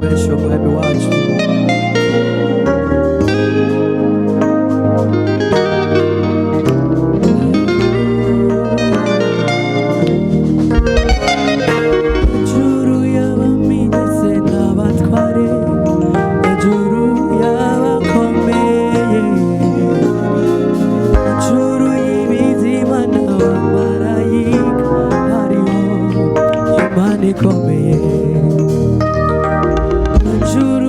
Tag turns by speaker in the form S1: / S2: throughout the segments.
S1: Benshi umwami wacu. Hejuru y'abami ndetse n'abatware, hejuru y'abakomeye, hejuru y'ibizima n'abamarayika, hariho Imana ikomeye. Hejuru.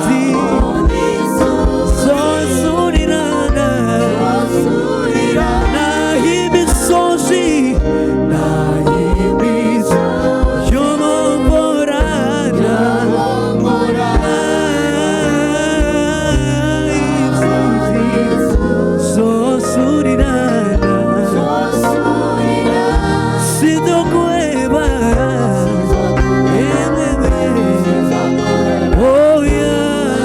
S1: Imisozi zosurirana, naho imisozi, naho imisozi yomborana, imisozi zosurirana, sinzokweba emwe. Oh yeah,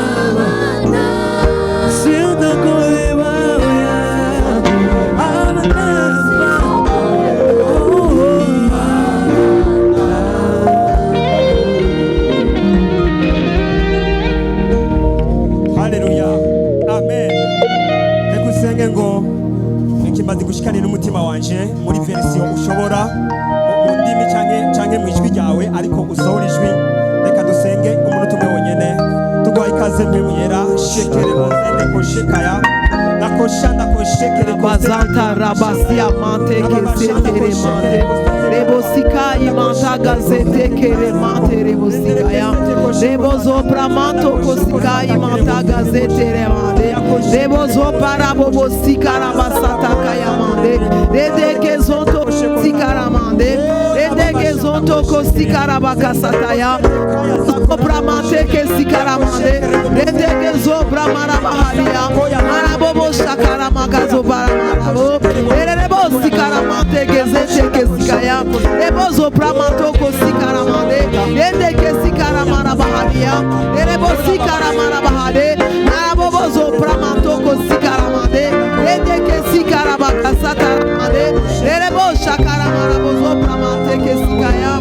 S1: sinzokweba, oh yeah, amanamba, oh.
S2: Haleluya, amen. Reka usenge ngo ikimaze gushikane n'umutima wanje muri version ushobora mu ndimi canke mu ijwi ryawe, ariko usohora ijwi. Reka dusenge umunota umwe wonyene. Tuguha ikaze, Mpwemu Yera. Shekere bozende koshekaya nakoshanda koshekere.
S3: Bazanta rabasia mante kesetere mante rebosika imanta gazete kere mante rebosika ya rebozo pramanto kosika imanta gazete remande rebozo parabobosika rabasata kaya mande redeke zonto sikaramande redeke zonto kosika rabakasata ya pramante ke sikaramande redeke zo pramarabahalia marabobo shakaramakazo paramarabo ererebo sikaramante gezete kesikaya rebozo pramanto kosikaramande redeke sikaramarabahalia erebo sikaramarabahade marabobo zo pramanto kosikaramande redeke sikarabakasataramande erebo shakaramarabozo pramante kesikaya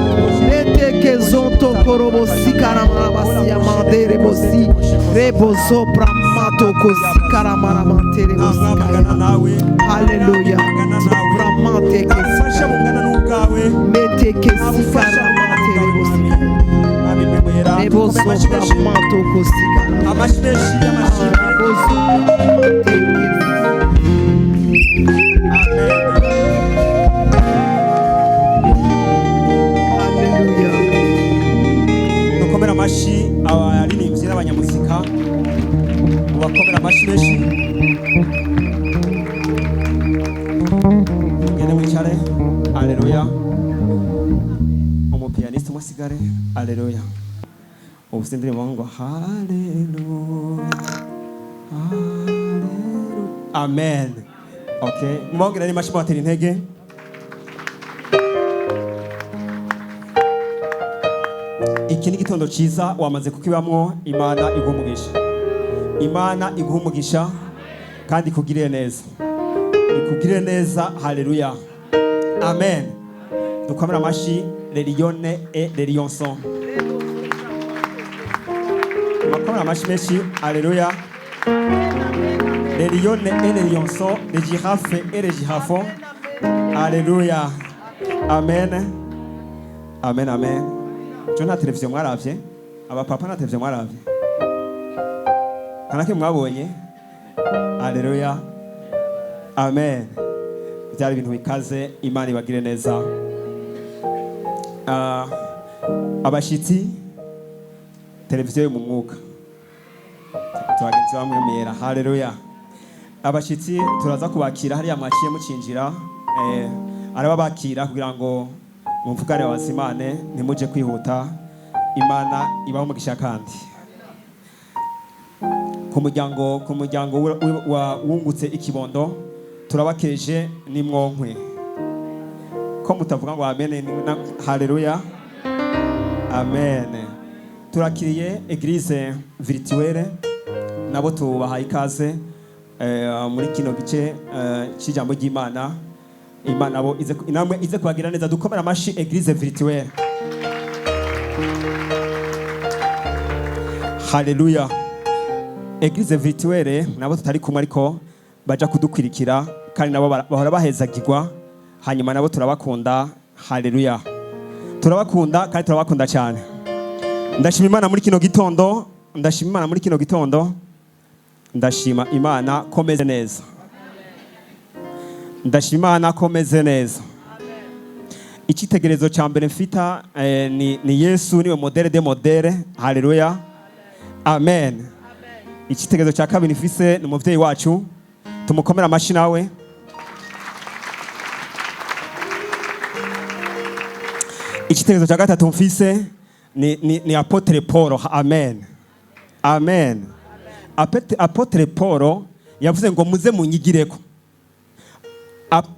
S3: reteke zonto korobo sikaramarabasia mande rebosi rebozo pramato kosikaramarabante rebosikaya.
S2: Mwamagana nawe.
S3: Hallelujah. Pramante
S2: Ubufasha bungana n'ubwawe.
S3: meteke sikaramante rebosikaya.
S2: Mwami Mpwemu Yera,
S3: Rebozo
S2: amashyi menshi,
S3: pramato kosikara.
S2: Amashyi menshi y'amashyi.
S3: Rebozo pramante.
S2: Amen.
S3: Hallelujah.
S2: Dukomere amashyi abaririmbyi n'abanyamuzika, mubakomere amashyi menshi. Mugende mwicare. Aleluya. Umupianiste umusigare. Aleluya. Ubu indirimbo ngo haleluya, haleluya, amen. Okay, mubongere n'amashyi, mubatera intege. Iki ni igitondo cyiza wamaze kukibamwo. Imana iguha umugisha, Imana iguha umugisha kandi ikugirire neza, ikugirire neza. Haleluya, amen. Dukomere amashyi les lionnes et les lionceaux, bakomere amashyi menshi. Haleluya. Les lionnes et les lionceaux, les girafes et les girafons. Haleluya, amen, amen, amen. Jo, nta televiziyo mwaravye? Abapapa, nta televiziyo mwaravye? Nta na kimwe mwabonye? Haleluya, amen. Byari ibintu bikaze. Imana ibagire neza. Abashitsi, televiziyo yo mu mwuka, tubagenzi bamwe mwera. Haleluya. Abashitsi turaza kubakira hariya mwaciye mucinjira, arababakira kugira ngo mumvugane bazimane, ntimuje kwihuta. Imana ibaho umugisha. Kandi ku muryango wungutse ikibondo, turabakeje nimwonkwe. Ko mutavuga ngo amen? Haleluya, amen. Turakiriye église virtuelle, nabo tubahaye ikaze muri kino gice cy'ijambo ry'Imana. Imana bo ize namwe ize kubagira neza. Dukomera amashi église virtuelle. Haleluya. Église virtuelle nabo tutari kumwe, ariko baja kudukwirikira kandi nabo bahora bahezagirwa. Hanyuma nabo turabakunda. Haleluya, turabakunda kandi turabakunda cyane. Ndashima Imana muri kino gitondo, ndashima Imana muri kino gitondo, ndashima Imana ko meze neza, ndashima Imana ko meze neza. Icyitegererezo cya mbere mfita ni Yesu, niwe modèle des modèles. Haleluya. Amen. Icyitegererezo cya kabiri mfise ni umubyeyi wacu, tumukomere amashyi nawe. Icyitegererezo cya gatatu mfise ni Apôtre Paul. Amen, amen. Apôtre Paul yavuze ngo muze munyigireko.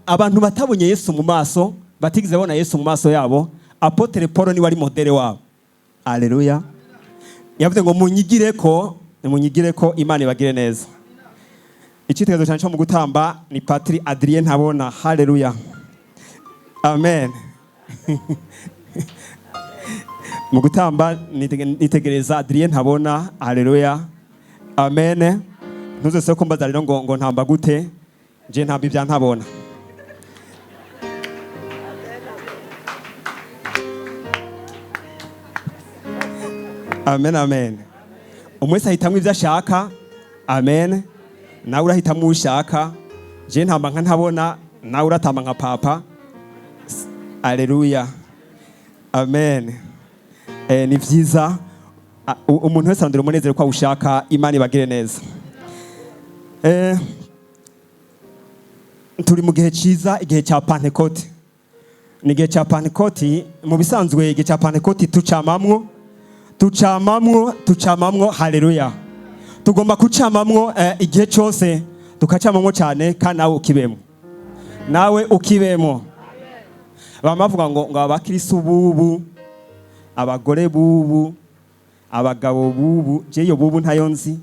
S2: Abantu batabonye Yesu mu maso, batigeze babona Yesu mu maso yabo, Apôtre Paul niwe ari modèle wabo. Aleluya. Yavuze ngo munyigireko, munyigireko, Imana ibagire neza. Icyitegererezo cyane cyo mu gutamba ni Patri Adrien Ntabona. Haleluya, amen. Mu gutamba nitegereza Adrien Ntabona. Haleluya, amen. Ntuzese ko mbaza rero ngo ntamba gute? Je ntamba ibya Ntabona. Amen, amen. Umwe wese ahitamwo ibyo ashaka. Amen. Nawe urahitamwo uwo ushaka. Je ntamba nka Ntabona, nawe uratamba nka papa. Aleluya, amen. Ni vyiza. Umuntu wese arondera umunezero ko awushaka. Imana ibagire neza. Turi mu gihe ciza, igihe cya Pantekoti. Ni igihe cya Pantekoti. Mu bisanzwe igihe cya Pantekoti tucamamwo, tucamamwo, tucamamwo. Haleluya. Tugomba kucamamwo igihe cyose, tukacamamwo cyane, kandi nawe ukibemo, nawe ukibemo. Bama bavuga ngo abakristo bubu, abagore bubu, abagabo bubu. Je iyo bubu ntayo nzi.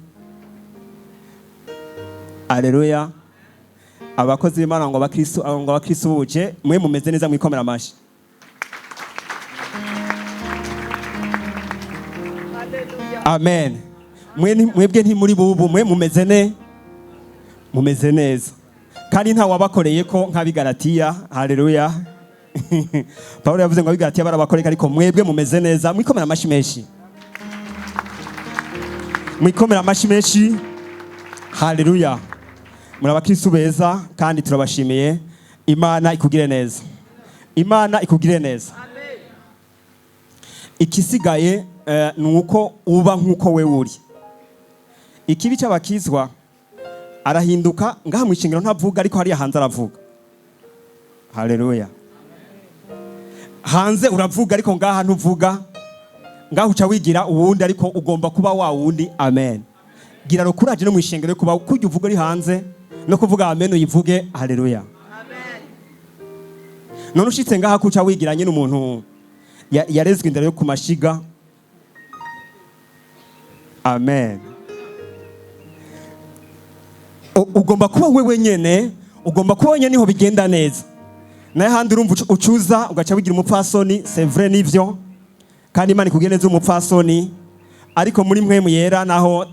S2: Aleluya. Abakozi b'Imana ngo abakristo bubu. Je mwe mumeze neza, mwikomera amashi. Amen. Mwebwe ntimuri bubu, mwe mumeze neza, kandi nta wabakoreye ko nk'Abigalatiya. Haleluya. Pawulo yavuze ngo Abigalatiya barabakoreye, ariko mwebwe mumeze neza. Mwikomera amashi menshi, mwikomera amashi menshi. Haleluya. Muri abakristu beza kandi turabashimiye. Imana ikugire neza, Imana ikugire neza. Ikisigaye ni uko uba nk'uko we uri. Ikibi cy'abakizwa, arahinduka ngaha mu ishengero ntavuga, ariko hariya hanze aravuga. Haleluya. Hanze uravuga, ariko ngaha ntuvuga. Ngaha uca wigira uwundi, ariko ugomba kuba wa wundi. Amen. Gira rukuraje no mu ishengero yo kuba kujya uvuga uri hanze, no kuvuga amen uyivuge. Haleluya. None ushitse ngaha kuca wigira nyine umuntu yarezwe indero yo ku mashiga. Amen. Ugomba kuba wewe nyene, ugomba kuba wenyene, niho bigenda neza. Naye handi urumva ucuza ugaca wigira umupfasoni. C'est vrai, nivyo, kandi Imana ikugire neza umupfasoni, ariko muri mwe yera naho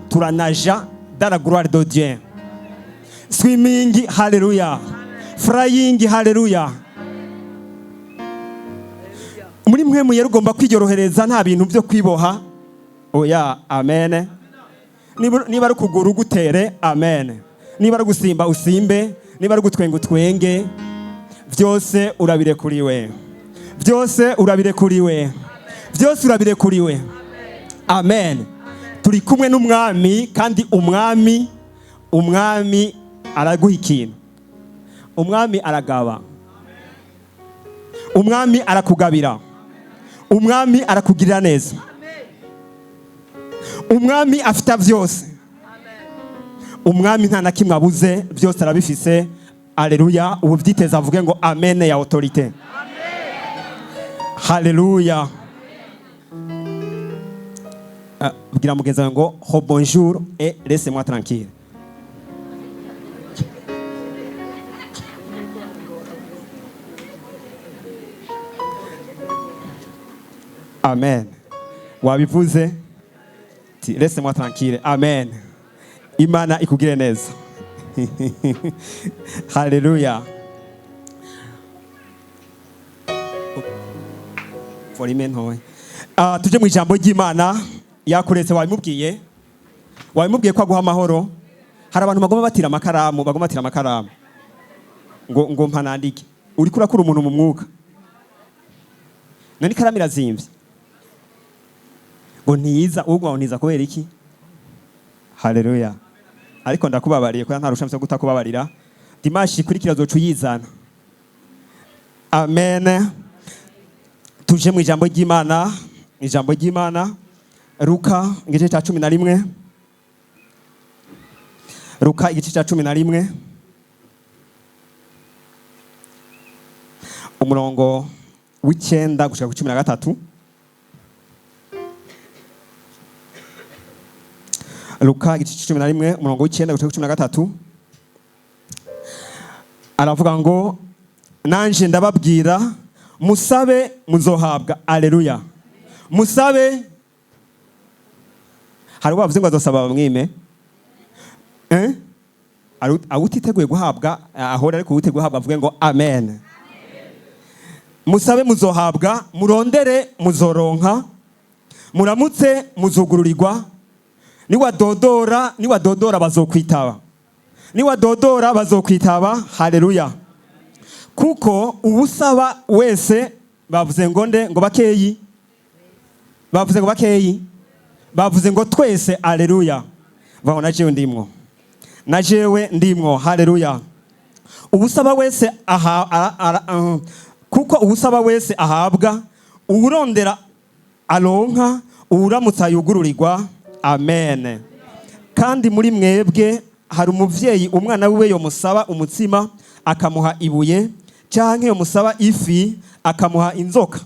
S2: turanaja dans la gloire de Dieu. Swimming, haleluya. Flying, haleluya. Muri mwe yera ugomba kwiyorohereza, nta bintu byo kwiboha, oya. Amen. Niba ari ukuguru ugutere, amen. Niba ari gusimba usimbe, niba ari gutwenga utwenge. Byose urabirekuriwe, byose urabirekuriwe, byose urabirekuriwe. Amen. Turi kumwe n'umwami, kandi umwami araguha ikintu. Umwami aragaba, umwami arakugabira, umwami arakugirira neza, umwami afite byose. Umwami nta na kimwe abuze, byose arabifise. Aleluya. Ubu byiteze avuge ngo amen ya autorité. Haleluya. Bwira mugenzi wawe ngo ho bonjour et laissez-moi tranquille. Amen. Wabivuze ti laissez-moi tranquille. Amen. Imana ikugire neza. Haleluya. Volume ntoya. Tuje mu ijambo ry'Imana. Yakuretse, wabimubwiye, wabimubwiye ko aguha amahoro. Hari abantu bagomba batira amakaramu, bagomba batira amakaramu ngo mpanandike. Uriko urakura umuntu mu mwuka, none ikaramu irazimvye. Ngo Untiza ugwa untiza kubera iki? Haleluya. Ariko ndakubabariye ko nta rushamse gutakubabarira. Dimanche ikurikira uzoca uyizana. Amen. Tuje mu ijambo ry'Imana, ijambo ry'Imana, Luka igice cya 11. Luka igice cya 11, umurongo w'9 gushika ku 13. Luka igice cya 11, umurongo w'9 gushika ku 13, aravuga ngo: "Nanje ndababwira, musabe muzohabwa." Aleluya. Musabe. Hari uwavuze ngo azosaba bamwime, eh? Awutiteguye guhabwa ahora, ariko uwiteguye guhabwa avuge ngo amen. Musabe muzohabwa, murondere muzoronka, muramutse muzugururirwa, niwadodora, niwadodora bazokwitaba, niwadodora bazokwitaba. Haleluya. Kuko uwusaba wese, bavuze ngo nde? Ngo bakeyi? Bavuze ngo bakeyi? Bavuze ngo twese. Aleluya. Vaho na jewe ndimwo, na jewe ndimwo. Haleluya. Uwusaba wese aha, kuko uwusaba wese ahabwa, uwurondera aronka, uwuramutsa yugururirwa. Amen. Kandi muri mwebwe hari umuvyeyi umwana wiwe yomusaba umutsima akamuha ibuye, canke yomusaba ifi akamuha inzoka,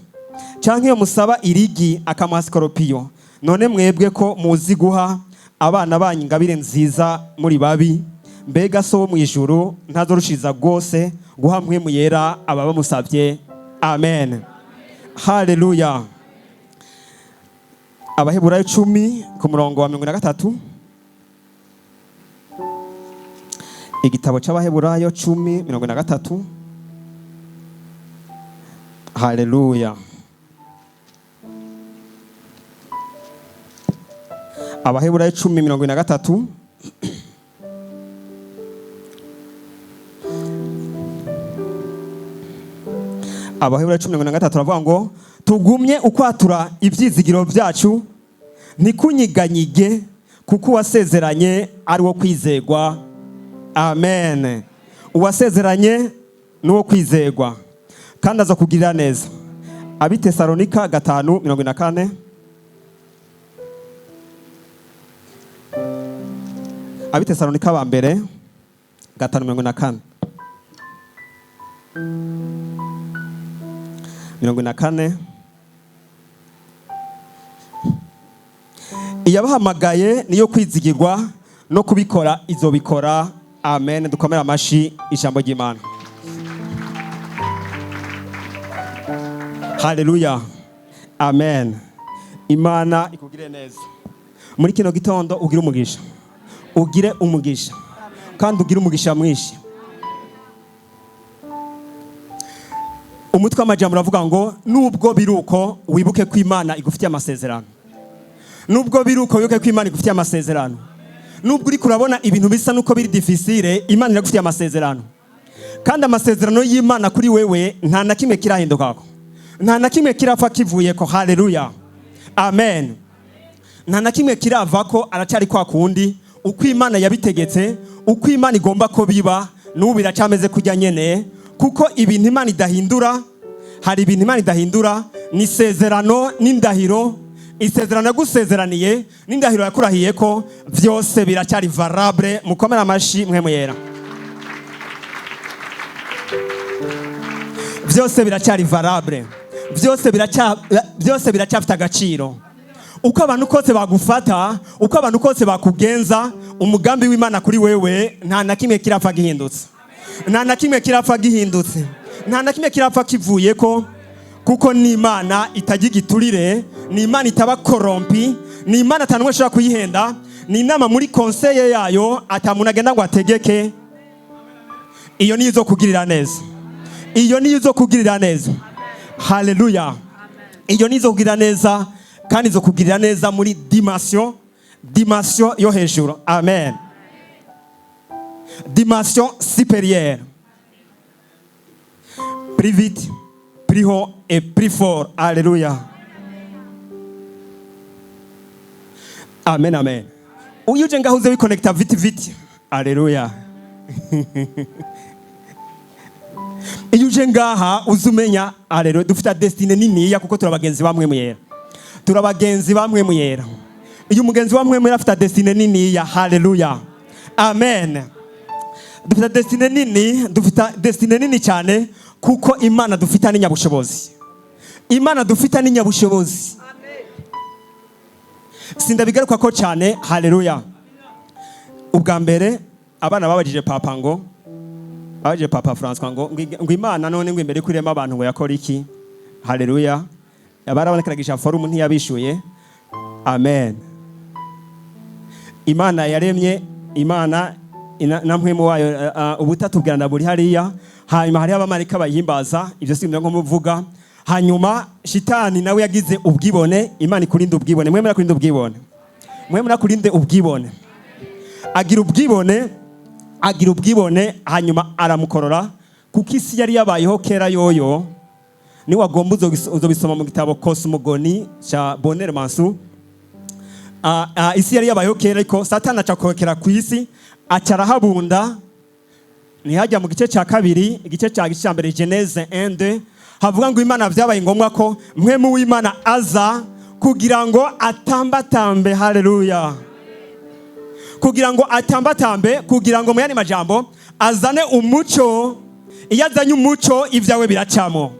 S2: canke yomusaba irigi akamuha sikoropiyo? None mwebwe ko muzi guha abana banyu ingabire nziza muri babi, mbega So wo mu ijuru ntazorushiriza rwose guha Mpwemu Yera aba bamusabye? Amen. Haleluya. Abaheburayo 10 ku murongo wa 43. Igitabo c'Abaheburayo 10:43. Haleluya. Abaheburayo 10:43. Abaheburayo 10:43 aravuga ngo: "Tugumye ukwatura ibyizigiro byacu ntikunyiganyige, kuko uwasezeranye ari wo kwizegwa." Amen. Uwasezeranye ni uwo kwizegwa kandi aza kugirira neza. Abitesalonika 5:44. Abitesalonika ba mbere 5:44. 44. Iyabahamagaye niyo kwizigirwa, no kubikora izobikora. Amen. Dukomere amashi ijambo ry'Imana. Haleluya. Amen. Imana ikugire neza muri kino gitondo. Ugire umugisha, ugire umugisha, kandi ugire umugisha mwinshi. Umutwe w'amajambo uravuga ngo: "Nubwo biruko, wibuke ko Imana igufitiye amasezerano." Nubwo biruko, wibuke ko Imana igufitiye amasezerano. Nubwo uriko urabona ibintu bisa nuko biri difficile, Imana iragufitiye amasezerano, kandi amasezerano y'Imana kuri wewe nta na kimwe kirahindukako, nta na kimwe kirapfa kivuyeko. Haleluya. Amen. Nta na kimwe kirava ko, aracyari kwa kundi. Uko Imana yabitegetse, uko Imana igomba ko biba, n'ubu biracyameze kujya nyene, kuko ibintu Imana idahindura, hari ibintu Imana idahindura, ni isezerano n'indahiro. Isezerano yagusezeraniye n'indahiro yakurahiye ko byose biracyari valable. Mukomere amashi mwe yera. Byose biracyari valable, byose biracyafite agaciro. Uko abantu kose bagufata, uko abantu kose bakugenza, umugambi w'Imana kuri wewe nta na kimwe kirapfa gihindutse, nta na kimwe kirapfa gihindutse, nta na kimwe kirapfa kivuye ko, kuko ni Imana itajya igiturire, ni Imana itaba corrompue, ni Imana atanu ashobora kuyihenda, ni inama muri conseil yayo atamuntu agenda ngo ategeke. Iyo niyo izo kugirira neza, iyo niyo izo kugirira neza. Haleluya. Iyo niyo izo kugirira neza, kandi izo kugirira neza muri dimension yo hejuru. Amen. Dimension supérieure, plus vite, plus haut et plus fort. Alléluia. Amen, amen. Uyu uje ngaho uze wikonekita viti viti. Aleluya. Iyo uje ngaha uze umenya, aleluya, dufite destinée niniya kuko turabagenzi bamwe mwera, turabagenzi bamwe mwera. Iyo umugenzi wa mwera afite destinée niniya. Haleluya, amen. Dufite destinée nini, dufite destinée nini cyane kuko Imana dufite n'inyabushobozi, Imana dufite n'inyabushobozi. Sindabigaruka ko cyane. Haleluya. Ubwa mbere abana babajije papa ngo, babajije Papa François ngo Imana none ngo imbere kurema abantu ngo yakora iki? Haleluya. Abarabonekeragisha forum ntiyabishuye. Amen. Imana yaremye, Imana na mpwemu wayo, ubutatu bwa buri hariya. Hanyuma hariho abamarayika bayihimbaza. Ibyo si nko muvuga. Hanyuma shitani nawe yagize ubwibone. Imana ikurinde ubwibone. Mwemera kurinde ubwibone, mwemera kurinde ubwibone. Agira ubwibone, agira ubwibone, hanyuma aramukorora kuko isi yari yabayeho kera. Yoyo niwagomba uzobisoma mu gitabo Cosmogonie cya Bonheur Mansu. Isi yari yabayeho kera, ariko Satani aca ku isi, aca arahabunda. Ntihajya mu gice cya kabiri, igice cya mbere, Genèse 1:2, havuga ngo Imana byabaye ngombwa ko mpwemu w'Imana aza kugira ngo atambatambe. Haleluya. Kugira ngo atambatambe, kugira ngo mu yandi majambo azane umuco. Iyo azanye umuco ibyawe biracamo,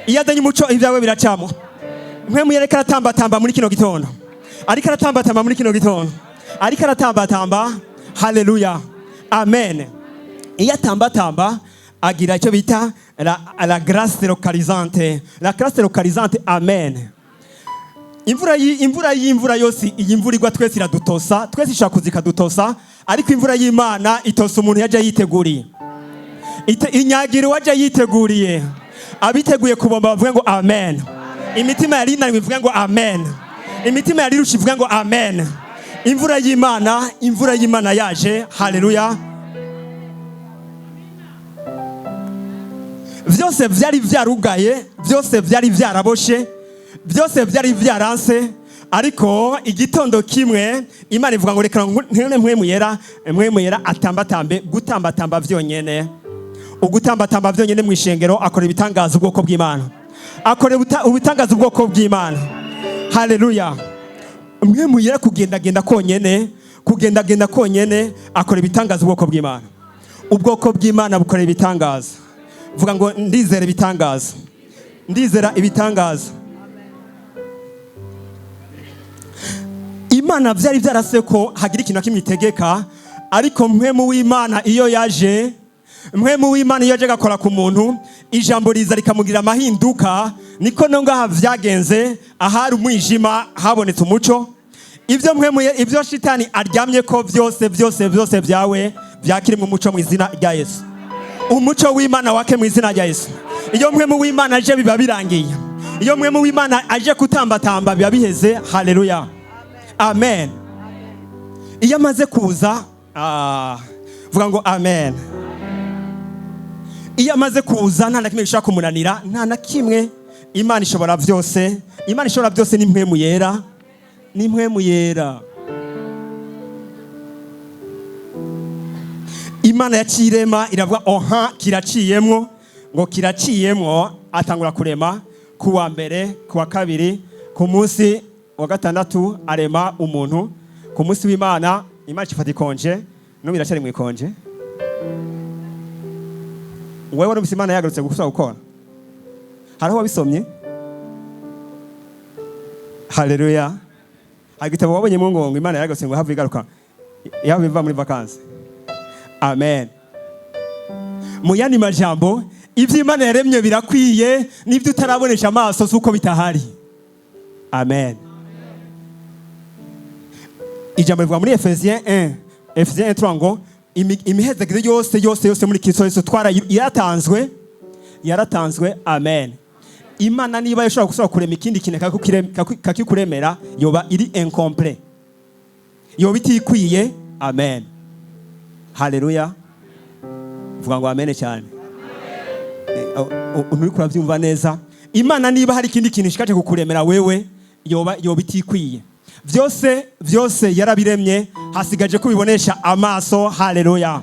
S2: iyo azanye umuco ibyawe biracamo. Mpwemu yareka aratambatamba muri kino gitondo, ariko aratambatamba muri kino gitondo, ariko aratambatamba. Haleluya, amen. Iyo atambatamba agira icyo bita la grâce localisante, la grâce localisante. Amen. Imvura y'imvura yose, iyi mvura igwa twese iradutosa twese, ishobora kuza ikadutosa, ariko imvura y'Imana itosa umuntu yaje yiteguriye. Inyagira uwaje yiteguriye. Abiteguye kubomba bavuge ngo amen. Imitima yari inaniwe ivuge ngo amen. Imitima yari irusha ivuge ngo amen. Imvura y'Imana, imvura y'Imana yaje. Haleluya. Byose byari byarugaye, byose byari byaraboshe, byose byari byaranse, ariko igitondo kimwe Imana ivuga ngo reka ntene mpwemu yera, mpwemu yera atambatambe. Gutambatamba byonyene, ugutambatamba byonyene mu ishengero, akora ibitangaza ubwoko bw'Imana, akora ibitangaza ubwoko bw'Imana. Haleluya. Mpwemu yera kugendagenda konyene, kugendagenda konyene akora ibitangaza ubwoko bw'Imana. Ubwoko bw'Imana bukora ibitangaza. Vuga ngo ndizera ibitangaza, ndizera ibitangaza. Imana byari byarase ko hagira ikintu na kimwe itegeka, ariko mpwemu w'Imana iyo yaje, mpwemu w'Imana iyo yaje agakora ku muntu, ijambo riza rikamugira amahinduka. Niko no ngaha vyagenze, ahari umwijima habonetse umuco. Ibyo mpwemu, ibyo shitani aryamye ko byose, byose, byose byawe byakiri mu muco mu izina rya Yesu. Umuco w'Imana wake mu izina rya Yesu. Iyo mpwemu w'Imana aje biba birangiye. Iyo mpwemu w'Imana aje kutambatamba biba biheze. Haleluya, amen. Iyo amaze kuza, vuga ngo amen. Iyo amaze kuza nta na kimwe gishobora kumunanira, nta na kimwe. Imana ishobora byose, Imana ishobora byose ni mpwemu yera, ni mpwemu yera. Imana yacirema iravuga oha kiraciyemwo, ngo kiraciyemwo. Atangura kurema ku wa mbere, ku wa kabiri, ku munsi wa gatandatu arema umuntu. Ku munsi w'Imana, Imana ifata ikonje. N'ubu iracyari mu ikonje. Wewe warumvise Imana yagarutse gusaba gukora? Hariho wabisomye? Haleluya. Hari igitabo wabonyemo ngo Imana yagarutse, ngo have igaruka, yaba iva muri vacances? Amen. Mu yandi majambo, ibyo Imana yaremye birakwiye, n'ibyo utarabonesha amaso si uko bitahari. Amen. Ijambo rivuga muri Efesiens 1, Efesiens 1 ngo imihezagiro yose, yose, yose muri Kristo Yesu twara yaratanzwe, yaratanzwe. Amen. Imana niba ishobora gusubira kurema ikindi kintu kakikuremera, yoba iri incomplete, yoba itikwiye. Amen. Haleluya. Vuga ngo amen cyane. Nturi kurabyumva neza? Imana niba hari ikindi kintu ishikaje kukuremera wewe, yoba itikwiye. Byose byose yarabiremye, hasigaje kubibonesha amaso. Haleluya!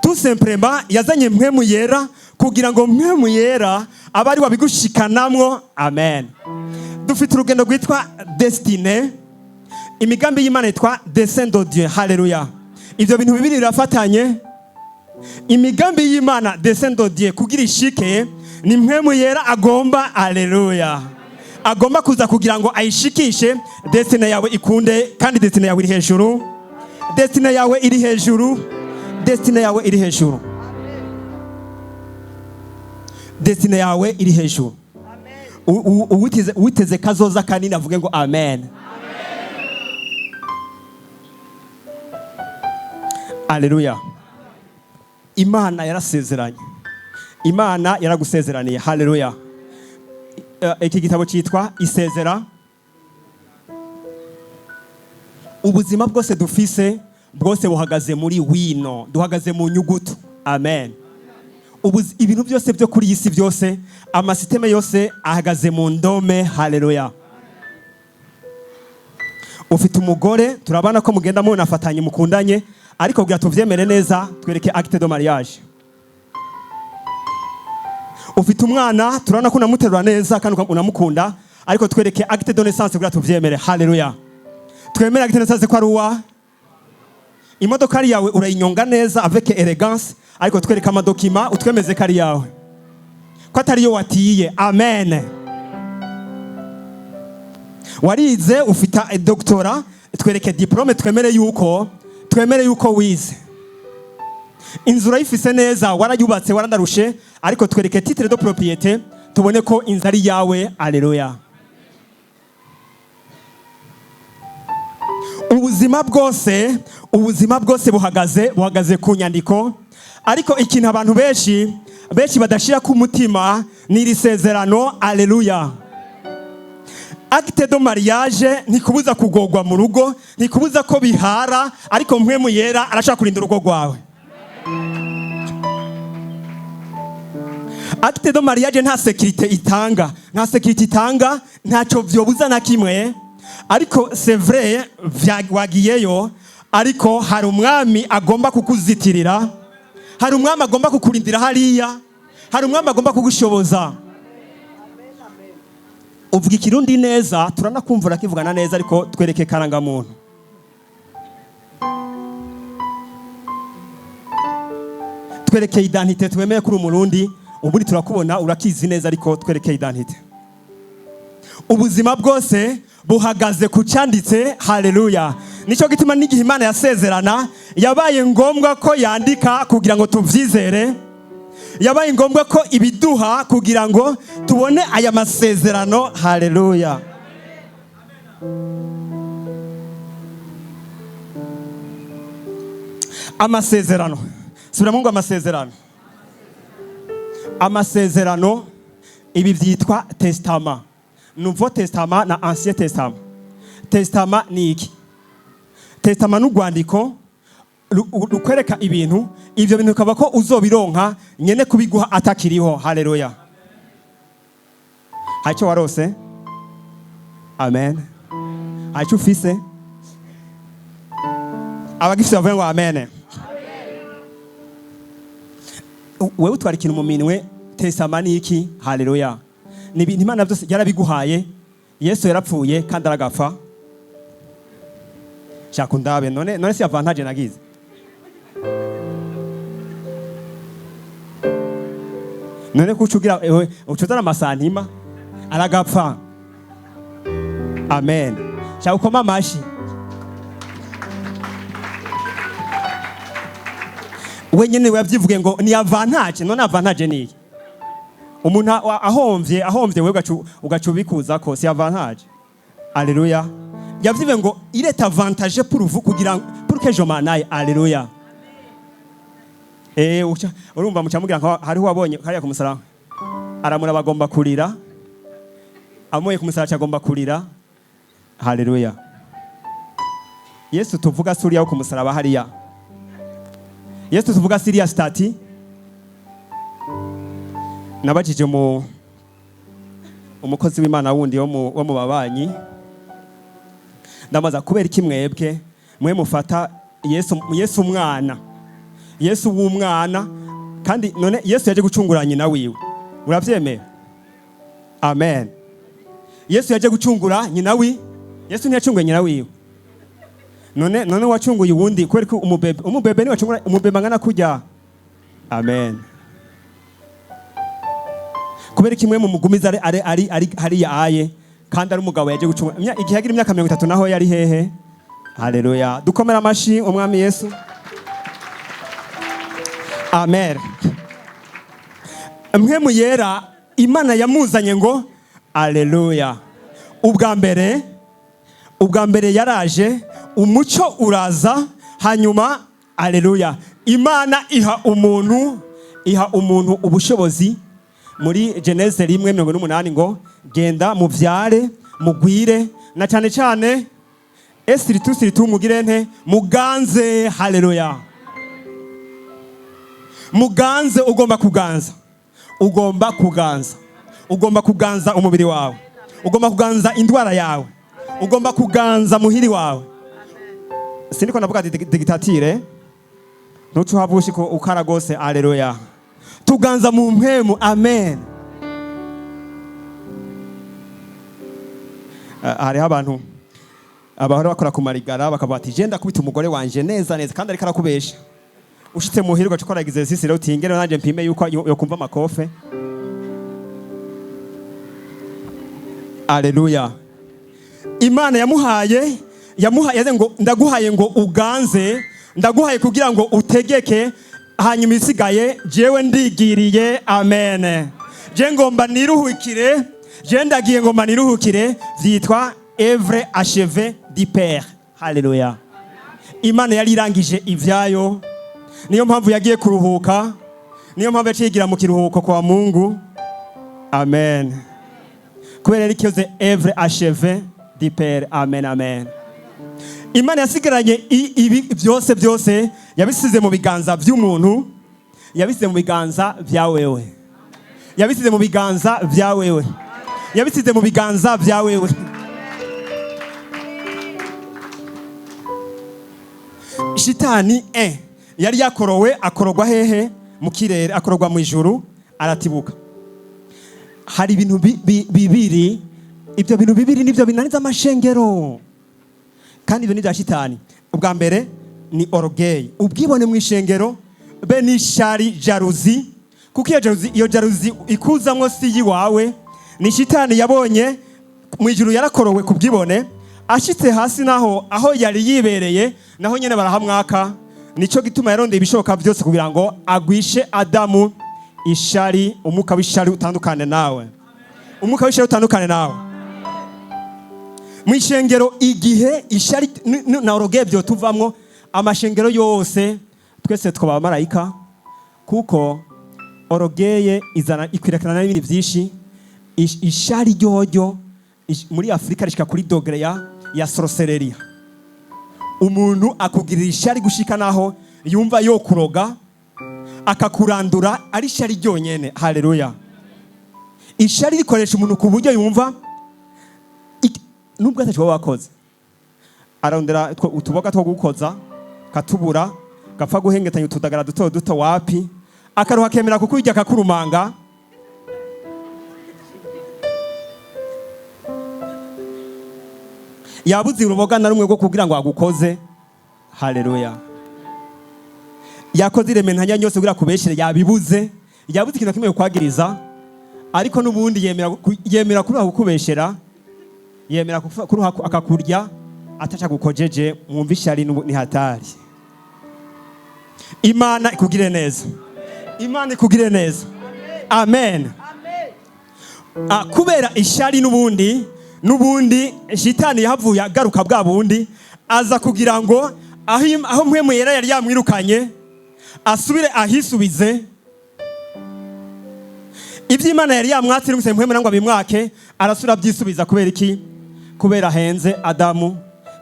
S2: Tout simplement yazanye Mpwemu Yera kugira ngo Mpwemu Yera abe ari wabigushikanamwo. Amen. Dufite urugendo rwitwa destinée, imigambi y'Imana yitwa dessein de Dieu. Haleluya! Ibyo bintu bibiri birafatanye. Imigambi y'Imana, dessein de Dieu, kugira ishike ni Mpwemu Yera agomba, haleluya, agomba kuza kugira ngo ayishikishe, destinée yawe ikunde. Kandi destinée yawe iri hejuru, destinée yawe iri hejuru, destinée yawe iri hejuru, destinée yawe iri hejuru. Uwiteze kazoza kanini avuge ngo amen. Aleluya! Imana yarasezeranye, Imana yaragusezeraniye. Haleluya! Iki gitabo cyitwa Isezera. Ubuzima bwose dufise bwose buhagaze muri wino, duhagaze mu nyugutu. Amen. Ibintu byose byo kuri iyi si byose, ama systèmes yose ahagaze mu ndome. Haleluya! Ufite umugore, turabona ko mugenda munafatanye, mukundanye, ariko kugira tuvyemere neza, twereke acte de mariage. Ufite umwana, turabona ko unamuterura neza kandi unamukunda, ariko twereke acte de naissance kugira tuvyemere. Haleluya! Twemere acte de naissance ko ari uwa. Imodoka ari yawe, urayinyonga neza avec élégance, ariko twereke ama documents utwemeze ko ari yawe, ko atari yo watiye. Amen. Warize, ufite doctorat, twereke diplôme, twemere yuko wize. Inzu urayifise neza, warayubatse, warandarushe, ariko twereke titre de propriété tubone ko inzu ari yawe. Aleluya! Ubuzima bwose, ubuzima bwose buhagaze ku nyandiko. Ariko ikintu abantu benshi benshi badashira ku mutima ni iri sezerano. Aleluya! Acte de mariage ntikubuza kugogwa mu rugo, ntikubuza ko bihara, ariko Mpwemu Yera arashaka kurinda urugo rwawe. Acte de mariage nta sécurité itanga, nta sécurité itanga, ntacyo vyobuza na kimwe. Ariko c'est vrai, wagiyeyo, ariko hari umwami agomba kukuzitirira, hari umwami agomba kukurindira hariya, hari umwami agomba kugushoboza. Uvuga Ikirundi neza, turanakumva urakivugana neza, ariko twereke karangamuntu. Twereke identité, twemeye kuri Umurundi. Ubundi turakubona urakizi neza, ariko twereke identité. Ubuzima bwose buhagaze ku cyanditse. Haleluya! Nicyo gituma n'igihe Imana yasezerana yabaye ngombwa ko yandika kugira ngo tubyizere, yabaye ngombwa ko ibiduha kugira ngo tubone aya masezerano. Haleluya! Amasezerano, subiramo ngo amasezerano. Amasezerano, ibi byitwa testament, Nouveau Testament na Ancien Testament. Testament ni iki? Testament ni urwandiko rukwereka ibintu, ibyo bintu bikaba ko uzobironka nyene kubiguha atakiriho. Haleluya! Hari icyo warose? Amen. Hari icyo ufise? Abagifise bavuge ngo amen. Wewe utwara ikintu mu minwe, testament ni iki? Haleluya! Ni ibintu Imana byose yarabiguhaye. Yesu yarapfuye kandi aragapfa. Shaka undabe none, none si avantage nagize? None kuca ugira ewe ucuzana amasantima aragapfa. Amen. Shaka ukoma amashi. Wenyine yabyivuge ngo ni avantage. None avantage ni iki? Umuntu ahomvye, wewe ugaca ubikuza ko si avantage. Alléluia! Yavuze ngo il est avantageux pour vous kugira pour que je m'en aille. Alléluia! Uca urumva muca mugira nka hariho wabonye hariya ku musaraba, aramura bagomba kurira, amuye ku musaraba agomba kurira. Haleluya! Yesu tuvuga suriya wo ku musaraba hariya, Yesu tuvuga siriya statue. Nabajije mu umukozi w'Imana wundi wo mu babanyi. Ndamaza kubera iki mwebwe mwe mufata Yesu, Yesu umwana, Yesu w'umwana, kandi none Yesu yaje gucungura nyina wiwe, uravyemera? Amen. Yesu yaje gucungura nyina wi Yesu ntiyacunguye nyina wiwe. None wacunguye uwundi kubera ko umubebe ni wacungura umubebe angana kujya. Amen. Kubera kimwe mu mugumiza ari hariya aye kandi ari umugabo yaje gucungura igihe yagira imyaka 30 naho yari hehe? Haleluya. Dukomera amashi umwami Yesu. Amen. Mpwemu Yera Imana yamuzanye ngo aleluya. Ubwa mbere yaraje, umuco uraza, hanyuma aleluya, Imana iha umuntu ubushobozi muri Genèse 1:18 ngo genda muvyare mugwire, na cyane cyane esiritu siritu mugire nte? Muganze. Haleluya. Muganze. Ugomba kuganza, ugomba kuganza, ugomba kuganza umubiri wawe, ugomba kuganza indwara yawe, ugomba kuganza muhiri wawe. Siniko ndavuga dictature, ntuce uhavushi ko ukara gose. Aleluya. Tuganza mu mpemu. Amen. Hariho abantu abahora bakora ku marigara bakavuga ati je ndakubita umugore wanje neza neza, kandi ariko arakubesha. Ushitse muhira ugaca ukora exercice rero utingere nanje mpime yuko yo kumva amakofe. Aleluya. Imana yamuhaye ngo ndaguhaye ngo uganze, ndaguhaye kugira ngo utegeke, hanyuma isigaye jewe ndigiriye. Amen. Je ngomba niruhukire, je ndagiye ngomba niruhukire. Vyitwa œuvre achevée du Père. Haleluya. Imana yari irangije ivyayo, niyo mpamvu yagiye kuruhuka, niyo mpamvu yaciye yigira mu kiruhuko kwa Mungu. Amen. Kubera yari ikoze œuvre achevée du Père. Amen, amen. Imana yasigaranye ibi byose, byose yabisize mu biganza by'umuntu, yabisize mu biganza bya wewe, yabisize mu biganza bya wewe, yabisize mu biganza bya wewe. Shitani yari yakorowe, akorogwa hehe? Mu kirere, akorogwa mu ijuru, aratibuka. Hari ibintu bibiri, ibyo bintu bibiri nibyo binaniza amashengero, kandi ibyo ni bya shitani. Ubwa mbere ni orgueil, ubwibone mu ishengero, be n'ishari, jalousie, kuko iyo jalousie ikuzamwo si yiwawe, ni shitani yabonye mu ijuru. Yarakorowe ku bwibone, ashitse hasi naho aho yari yibereye naho nyene barahamwaka. Nico gituma yarondeye ibishoboka byose kugira ngo agwishe Adamu ishari. Umwuka w'ishari utandukane nawe, umwuka w'ishari utandukane nawe mu ishengero. Igihe ishari na orgueil byo tuvamwo, amashengero yose twese twaba abamarayika, kuko orgueil izana ikwirakana n'ibindi byinshi. Ishari ryoryo muri Afurika rishika kuri degré ya sorcellerie. Umuntu akugirira ishari gushika naho yumva yo kuroga akakurandura, ari ishari ryonyene. Haleluya. Ishari rikoresha umuntu ku buryo yumva nubwo atacyo wakoze, arondera utuboga two gukoza katubura, gapfa guhengetanya utudagara duto duto wapi, akaruha akemera kukurya akakurumanga. Yabuze uruboga na rumwe rwo kugira ngo agukoze. Haleluya. Yakoze irementanya yose kugira kubeshere, yabibuze, yabuze ikintu na kimwe kwagiriza, ariko n'ubundi yemera kuruha kukubeshera, yemera kuruha akakurya ataca gukojeje. Mwumva ishari ni hatari. Imana ikugire neza, Imana ikugire neza. Amen. Kubera ishari n'ubundi shitani yahavuye agaruka bwa bundi, aza kugira ngo aho Mpwemu Yera yari yamwirukanye asubire ahisubize ibyo Imana yari yamwatse n'ugusaba Mpwemu ngo abimwake, arasubira abyisubiza. Kubera iki? Kubera ahenze Adamu,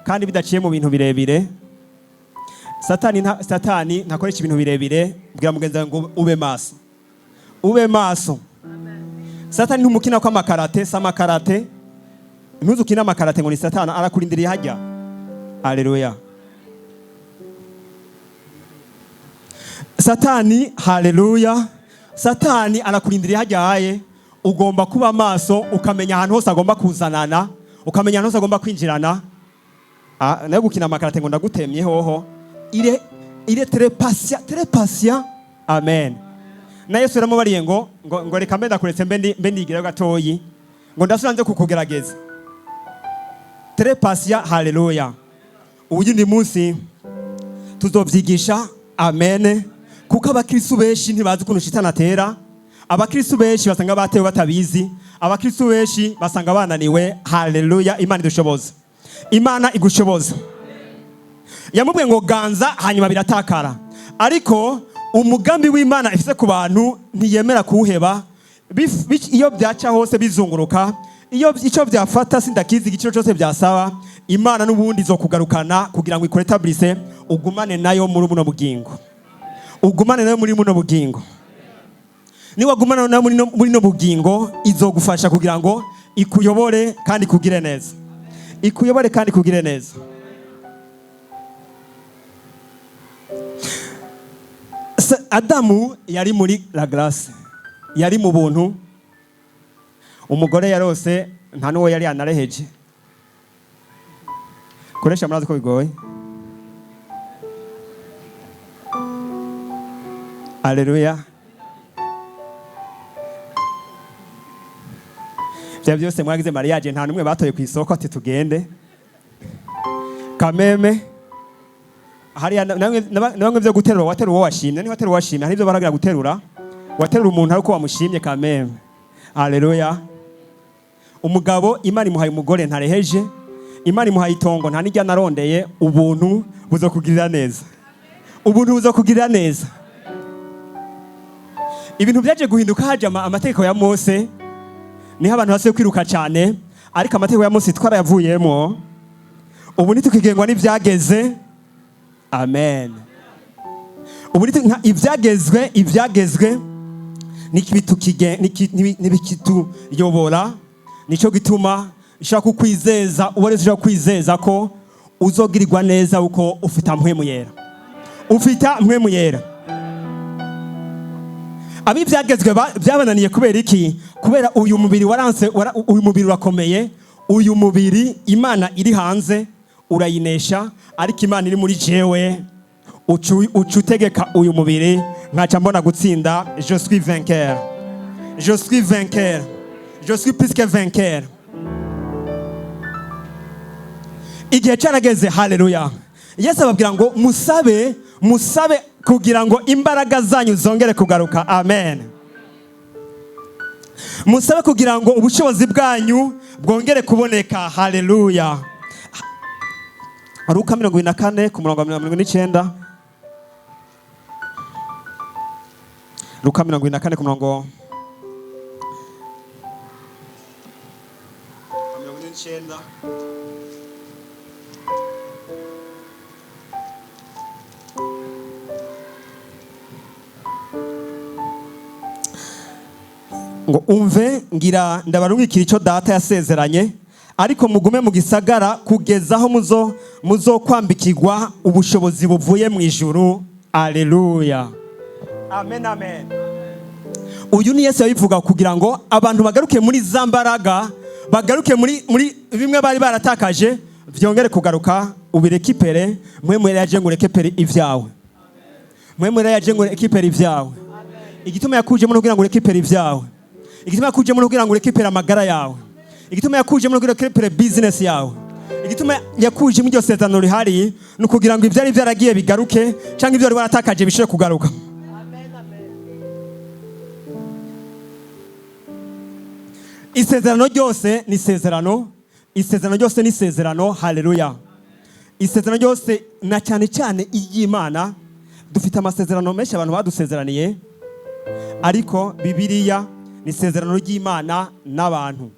S2: kandi bidaciye mu bintu birebire. Satani ntakoresha ibintu birebire. Bwira mugenzi wawe ngo ube maso, ube maso. Satani ntumukina ko amakarate, si amakarate. Ntuzukine amakarate ngo ni Satani arakurindiriye hajya. Haleluya. Satani, haleluya, Satani arakurindiriye hajyaye. Ugomba kuba maso, ukamenya ahantu hose agomba kuzanana, ukamenya ahantu hose agomba kwinjirana. Ah, nayo gukina amakarate ngo ndagutemye hoho, il est très patient, très patient. Amen. Na Yesu yaramubariye ngo reka mbe ndakuretse, mbe ndigirayo gatoyi, ngo ndasubira nze kukugerageza. Très patient. Haleluya. Uyundi munsi tuzovyigisha. Amen. Kuko abakristu benshi ntibazi ukuntu shitani atera. Abakristu benshi basanga batewe batabizi. Abakristu benshi basanga bananiwe. Haleluya. Imana idushoboza, Imana igushoboza. Yamubwiye ngo ganza, hanyuma biratakara. Ariko umugambi w'Imana ifise ku bantu ntiyemera kuwuheba. Iyo byaca hose bizunguruka, iyo icyo byafata sindakizi, igiciro cyose byasaba, Imana n'ubundi zo kugarukana kugira ngo ikore tablise, ugumane nayo muri buno bugingo, ugumane nayo muri buno bugingo. Niwagumana nayo muri no bugingo, izogufasha kugira ngo ikuyobore kandi ikugire neza, ikuyobore kandi ikugire neza. Adamu yari muri la grâce, yari mu buntu. Umugore yarose nta n'uwo yari yanareheje. Koresha, murazi ko bigoye. Aleluya. Bya byose mwagize mariage, nta n'umwe batoye ku isoko ati tugende kameme hariya. Namwe byo guterura, waterura uwo washimye, niba waterura uwo washimye, hari ibyo baragira guterura. Waterura umuntu ariko wamushimye kameme. Aleluya. Umugabo Imana imuhaye umugore ntareheje, Imana imuhaye itongo nta n'ijya narondeye. Ubuntu buzokugirira neza, ubuntu buzokugirira neza. Ibintu byaje guhinduka haje amategeko ya Mose, niho abantu basiye kwiruka cyane. Ariko amategeko ya Mose twarayavuyemo, ubu ntitukigengwa n'ibyageze. Amen. Ubu ibyagezwe ntibikituyobora. Nicyo gituma nshaka kukwizeza, uwo wese ushaka kwizeza ko uzogirirwa neza uko ufite Mpwemu Yera, ufite Mpwemu Yera. Abibyagezwe byabananiye kubera iki? Kubera uyu mubiri waranse. Uyu mubiri urakomeye. Uyu mubiri, Imana iri hanze urayinesha, ariko Imana iri muri jewe, uca utegeka uyu mubiri, nkaca mbona gutsinda. Je suis vainqueur, je suis vainqueur, je suis plus que vainqueur. Igihe cyarageze. Haleluya. Yesu ababwira ngo musabe, musabe kugira ngo imbaraga zanyu zongere kugaruka. Amen. Musabe kugira ngo ubushobozi bwanyu bwongere kuboneka. Haleluya. Luka 24 ku murongo wa 49. Luka 24 ku murongo wa 49. Ngo umve, ngira ndabarungikira icyo Data yasezeranye, ariko mugume mu gisagara kugeza aho muzokwambikirwa ubushobozi buvuye mu ijuru. Aleluya. Amen, amen. Uyu ni Yesu yabivuga kugira ngo abantu bagaruke muri za mbaraga, bagaruke muri bimwe bari baratakaje, byongere kugaruka, ubirekipere. Mpwemu yaje ngo urekipere ibyawe. Mpwemu yaje ngo urekipere ibyawe. Igituma yakujemo kugira ngo urekipere ibyawe, igituma yakujemo kugira ngo urekipere amagara yawe, igituma yakujemo kugira ngo urekipere business yawe, igituma yakujemo iryo sezerano rihari ni ukugira ngo ibyari byaragiye bigaruke, cyangwa ibyo wari waratakaje bishobore kugaruka. Isezerano ryose ni isezerano, isezerano ryose ni isezerano. Haleluya. Isezerano ryose, na cyane cyane iry'Imana. Dufite amasezerano menshi abantu badusezeraniye, ariko Bibiliya ni isezerano ry'Imana n'abantu,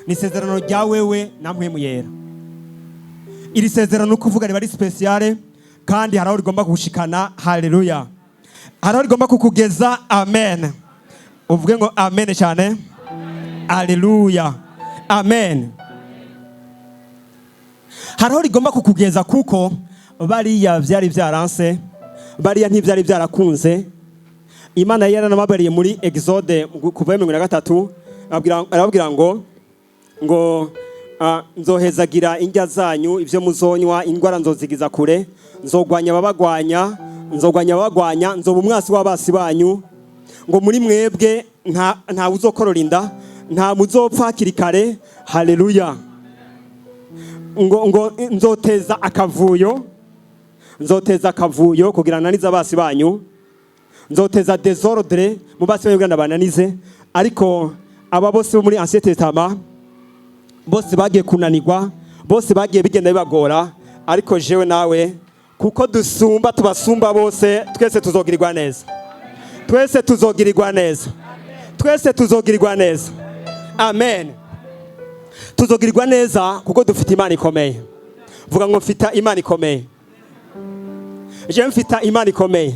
S2: ni isezerano rya wewe na Mpwemu Yera. Iri sezerano ukuvuga riba ari spéciale, kandi hari aho rigomba kugushikana. Haleluya. Hari aho rigomba kukugeza. Amen. Uvuge ngo amen cyane. Haleluya. Amen. Hariho rigomba kukugeza, kuko bariya byari byaranse, bariya ntibyari byarakunze. Imana yari yaranababariye muri Exode kuva 33, arababwira ngo nzohezagira indya zanyu, ibyo muzonywa, indwara nzozigiza kure, nzogwanya ababagwanya, nzogwanya ababagwanya, nzoba umwasi w'abasi banyu, ngo muri mwebwe nta uzokorora inda, nta muzopfa hakiri kare. Haleluya! Ngo nzoteza akavuyo, nzoteza akavuyo kugira nanize abasi banyu, nzoteza désordre mu basi banyu kugira bananize. Ariko aba bose bo muri Ancien Testament bose bagiye kunanirwa, bose bagiye bigenda bibagora. Ariko jewe nawe, kuko dusumba, tubasumba bose, twese tuzogirirwa neza, twese tuzogirirwa neza, twese tuzogirirwa neza. Amen. Tuzogirirwa neza kuko dufite Imana ikomeye. Vuga ngo mfite Imana ikomeye. Jewe mfite Imana ikomeye.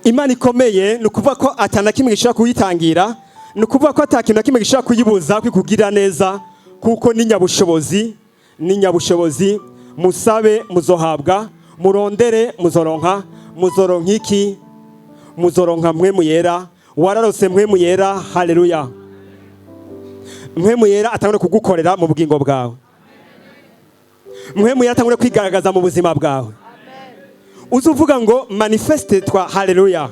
S2: Imana ikomeye ni ukuvuga ko atana kimwe gishobora kuyitangira, ni ukuvuga ko ata kintu na kimwe gishobora kuyibuza kwikugira neza, kuko ni nyabushobozi, ni nyabushobozi. Musabe muzohabwa, murondere muzoronka. Muzoronka iki? Muzoronka Mpwemu Yera. Wararose Mpwemu Yera. Haleluya! Mpwemu Yera atangure kugukorera mu bugingo bwawe. Mpwemu Yera atangure kwigaragaza mu buzima bwawe. Uzi uvuga ngo manifeste toi. Haleluya,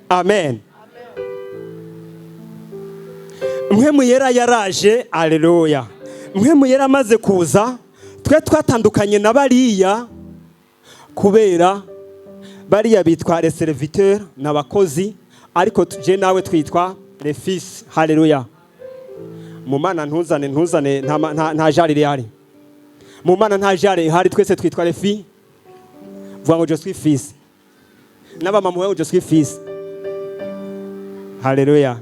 S2: amen. Mpwemu Yera yaraje. Haleluya! Mpwemu Yera amaze kuza, twe twatandukanye na bariya, kubera bariya bitwa les serviteurs, n'abakozi, ariko je nawe twitwa les fils. Haleluya! Mu Mana ntuzane, ntuzane, nta genre ihari mu Mana, nta genre ihari. Twese twitwa les fils. Vuga ngo je suis fils. N'abamama muvuge ngo je suis fils. Haleluya!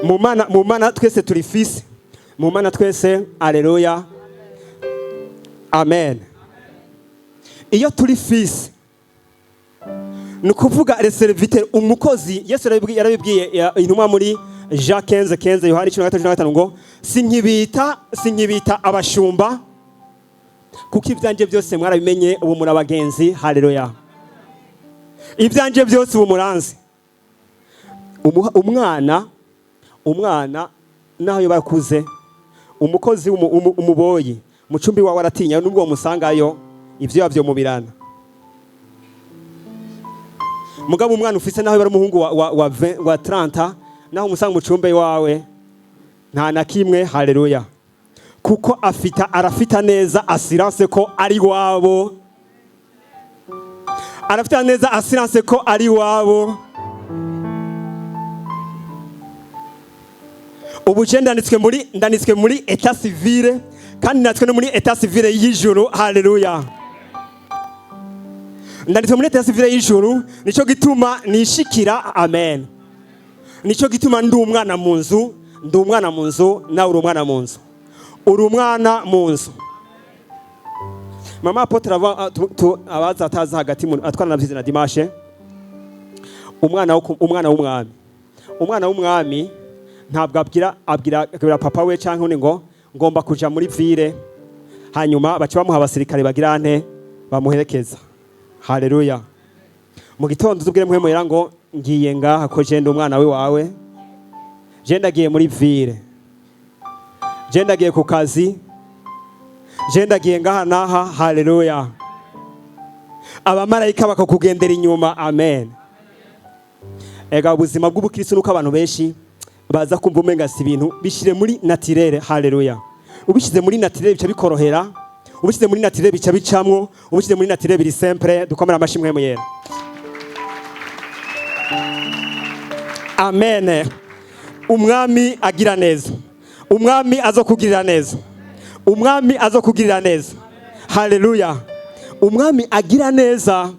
S2: Mu Mana, mu Mana twese turi fils. Mu Mana twese. Haleluya, amen. Iyo turi fils, ni ukuvuga le serviteur, umukozi. Yesu yarabibwiye intumwa muri Jean 15 15, Yohani 15 15, ngo sinkibita abashumba, kuko ibyanjye byose mwarabimenye, ubu muri abagenzi. Haleluya! Ibyanjye byose ubu muranzi. Umwana naho yo bakuze, umukozi umuboyi mu cumbi wawe aratinya nubwo musangayo ivyo yavyo mubirana. Mugabo umwana ufise, naho bari umuhungu wa 20, wa 30, naho umusanga mu cumbe wawe, nta na kimwe. Haleluya! Kuko afita, arafita neza assurance ko ari wabo, arafita neza assurance ko ari wabo. Ubu je ndanditswe muri état civil, kandi ndanditswe no muri état civil y'ijuru. Haleluya! Ndanditswe muri état civil y'ijuru, nico gituma nishikira. Amen. Nico gituma ndi umwana mu nzu, ndi umwana mu nzu. Nawe uri umwana mu nzu, uri umwana mu nzu. Mama apôtre abaza ataza hagati atwana na na dimanche. Umwana w'umwami, umwana w'umwami ntabwo abwira papa we cyangwa undi ngo ngomba kuja muri ville, hanyuma baca bamuha abasirikare bagira nte? Bamuherekeza. Haleluya! Mu gitondo uzubwire Mpwemu Yera ngo ngiye ngaha, ko je ndi umwana we wawe, je ndagiye muri ville, je ndagiye ku kazi, je ndagiye ngaha naha. Haleluya! Abamarayika bakakugendera inyuma. Amen. Ega ubuzima bw'ubukristo nuko abantu benshi baza kumva umenga si ibintu. Bishire muri naturel. Haleluya! Ubishyize muri naturel bica bikorohera, ubishyize muri naturel bica bicamwo, ubishyize muri naturel biri simple. Dukomere amashimwe Yera. Amen. Umwami agira neza, umwami azokugirira neza, umwami azokugirira neza. Haleluya! Umwami agira neza.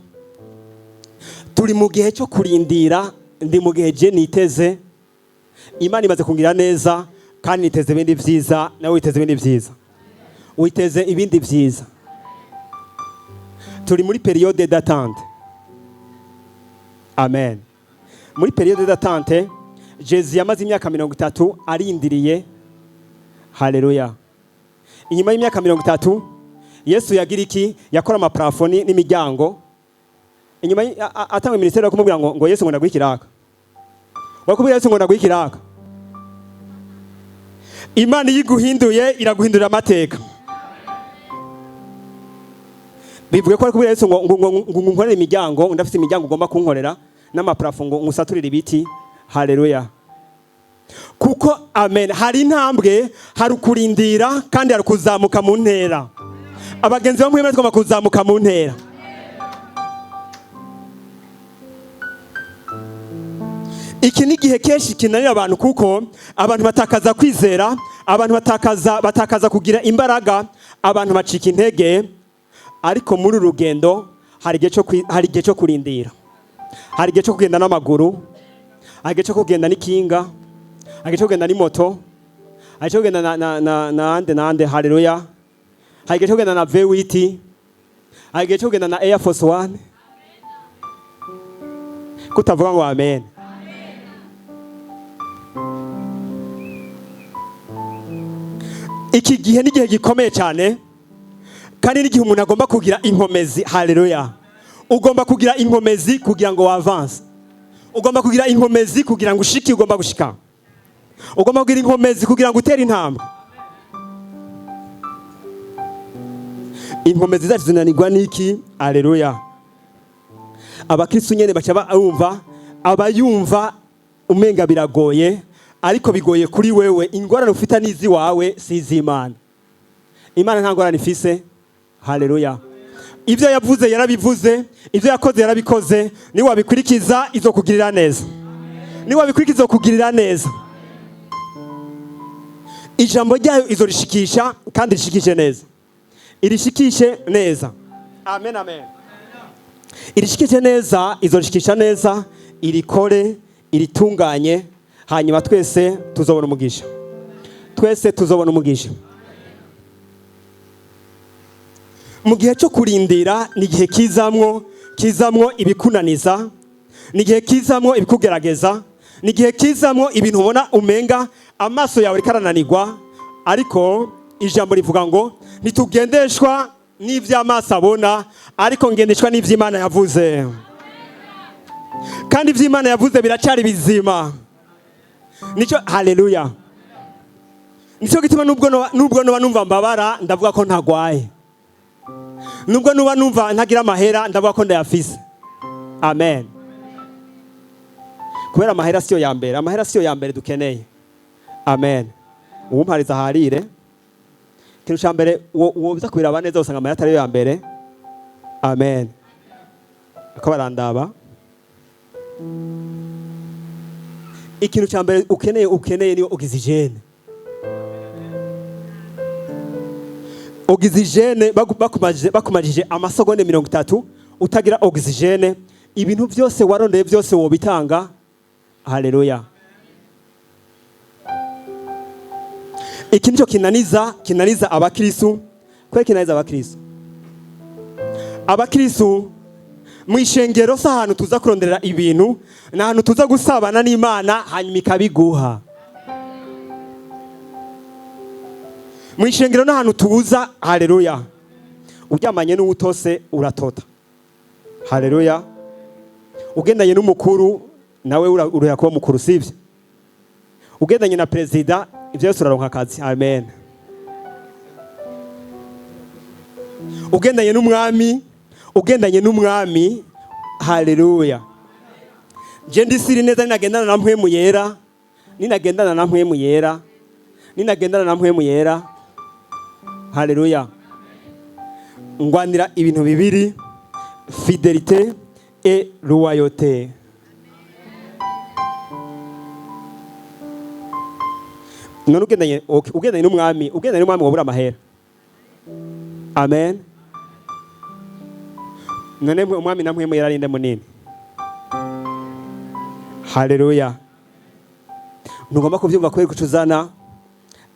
S2: Turi mu gihe cyo kurindira. Ndi mu gihe je niteze Imana imaze kungira neza, kandi niteze ibindi byiza. Nawe witeze ibindi byiza, witeze ibindi byiza. Turi muri période d'attente. Amen. Muri période d'attente, Jésus yamaze imyaka 30 arindiriye. Haleluya. Inyuma y'imyaka 30 Yesu yagira iki? Yakora amaplafond n'imiryango. Inyuma atanga ministeri yo kumubwira ngo Yesu ngo ndaguha ikiraka. Wakubwira Yesu ngo ndaguha ikiraka. Imana iyo iguhinduye iraguhindurira amateka. Bivuge ko ari kubwira Yesu ngo nkorere imiryango, ndafite imiryango ugomba kunkorera n'amaplafond, ngo ngusaturire ibiti. Haleluya. Kuko amen, hari intambwe, hari ukurindira kandi hari kuzamuka mu ntera. Abagenzi bamwe tugomba kuzamuka mu ntera. Iki ni igihe kenshi kinanira abantu, kuko abantu batakaza kwizera, abantu batakaza kugira imbaraga, abantu bacika intege. Ariko muri uru rugendo hari igihe cyo kurindira, hari igihe cyo kugenda n'amaguru, hari igihe cyo kugenda n'ikinga, hari igihe cyo kugenda n'imoto, hari igihe cyo kugenda na ande na ande. Haleluya. Hari igihe cyo kugenda na V8, hari igihe cyo kugenda na Air Force One. Kutavuga ngo amen. Iki gihe ni igihe gikomeye cyane, kandi n'igihe umuntu agomba kugira inkomezi. Haleluya. Ugomba kugira inkomezi kugira ngo avance, ugomba kugira inkomezi kugira ngo ushike, ugomba gushika, ugomba kugira inkomezi kugira ngo utere intambwe. Inkomezi zacu zinanirwa n'iki? Haleluya. Abakristo nyene baca bumva, abayumva umenga biragoye, ariko bigoye kuri wewe. Ingorane ufite n'izi wawe si iz'Imana. Imana nta ngorane ifise. Haleluya. Ibyo yavuze yarabivuze, ibyo yakoze yarabikoze. Niwabikurikiza izokugirira neza, niwabikurikiza izokugirira neza. Ijambo ryayo izorishikisha kandi rishikishe neza, irishikishe neza. Amen, amen. Irishikishe neza, izorishikisha neza, irikore, iritunganye, hanyuma twese tuzobona umugisha, twese tuzobona umugisha. Mu gihe cyo kurindira ni igihe kizamwo ibikunaniza, ni igihe kizamwo ibikugerageza, ni igihe kizamwo ibintu ubona umenga amaso yawe ariko arananirwa. Ariko ijambo rivuga ngo ntitugendeshwa n'ivy'amaso abona, ariko ngendeshwa n'ivy'Imana yavuze. Kandi ivy'Imana yavuze biracyari bizima. Nico, haleluya. Nico gituma nubwo noba numva mbabara, ndavuga ko ntagwaye. Nubwo nuba numva ntagira amahera, ndavuga ko ndayafise. Amen. Kubera amahera siyo ya mbere, amahera siyo ya mbere dukeneye. Amen. Uwumpariza harire. Ikintu ca mbere uwo biza kubiraba neza usanga amahera atari yo ya mbere. Amen. Ko barandaba. Ikintu ca mbere ukeneye ni oxygène. Oxygène bakumajije amasegonde 30 utagira oxygène, ibintu byose warondeye byose wobitanga. Haleluya. Iki nico kinaniza abakristu. Kweli kinaniza abakristu. Abakristu mwishengero si ahantu tuza kuronderera ibintu, ni ahantu tuza gusabana n'Imana hanyuma ikabiguha. Mwishengero ni ahantu tuza. Haleluya. Uryamanye n'uwutose uratota. Haleluya. Ugendanye n'umukuru nawe uruhera kuba mukuru, sivyo? Ugendanye na perezida ivyo byose uraronka akazi. Amen. Ugendanye n'umwami, ugendanye n'umwami. Haleluya. Je ndisiri neza ninagendana na mpwemu yera, ninagendana na mpwemu yera, ninagendana na mpwemu yera. Haleluya. Ngwanira ibintu bibiri, fidélité et loyauté. None ugendanye, okay, ugendanye n'umwami, ugendanye n'umwami wabura amahera. Amen. None umwami na mpwemu yararinde munini. Haleluya. Ntugomba kubyumva kubera kucuzana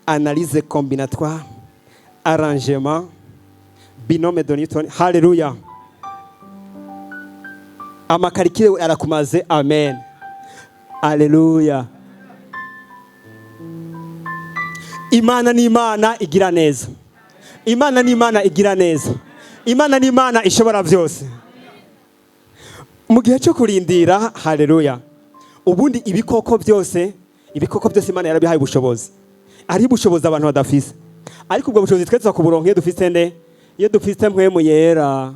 S2: analyse combinatoire, arrangement, binôme de Newton. Haleluya. Amakarikire arakumaze. Amen. Haleluya. Imana ni Imana igira neza. Imana ni Imana igira neza. Imana ni Imana ishobora byose. Mu gihe cyo kurindira, haleluya, ubundi ibikoko byose Imana yarabihaye ubushobozi. Ari ubushobozi abantu badafise, ariko ubwo bushobozi twe tuza kuburonka iyo dufise nde? Iyo dufise Mpwemu Yera.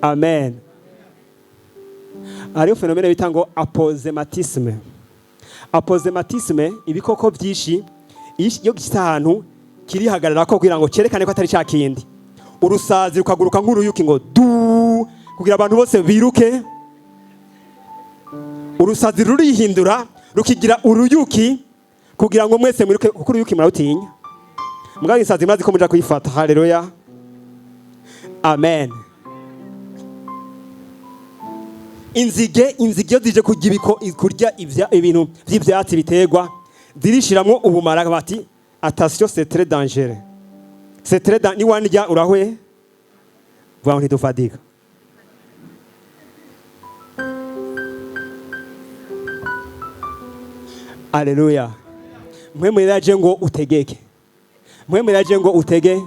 S2: Amen. Hariho phénomène bita ngo aposematisme. Aposematisme, ibikoko byinshi iyo gishitse ahantu kirihagarara ko kugira ngo cyerekane ko atari cya kindi. Urusazi rukaguruka nk'uruyuki ngo du, kugira abantu bose biruke. Urusazi rurihindura rukigira uruyuki kugira ngo mwese mwiruke, kuko uruyuki murarutinya. Mugabo isazi murazi ko muja kuyifata. Haleluya, amen. Inzige iyo zije kurya kurya ibintu vy'ivyatsi biterwa, zirishiramwo ubumara, bati: "Attention, c'est très dangereux, c'est très niwanirya urahwe." Vuga ngo ntidufadika. Aleluya. Mpwemu yaje ngo utegeke. Mpwemu yaje ngo utege.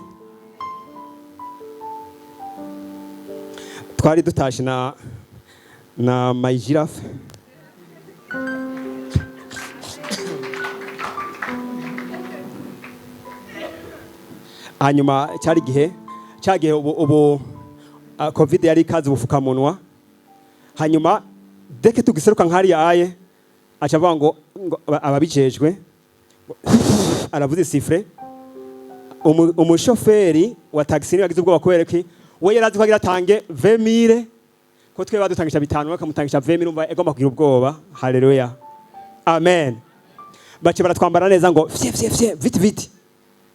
S2: Twari dutashe na my girafe. Hanyuma cyari igihe cya gihe ubu COVID yari ikaze, ubufukamunwa. Hanyuma deke tugiseruka nk'hariya aye, aca avuga ngo ababijejwe aravuze sifflet. Umushoferi wa taxi niwe yagize ubwoba, kubera ko we yari azi ko agira atange 20 000, ko twe badutangisha bitanu, bakamutangisha 20 000. Umva, agomba kugira ubwoba. Haleluya, amen. Bace baratwambara neza ngo fye fye fye, vite vite.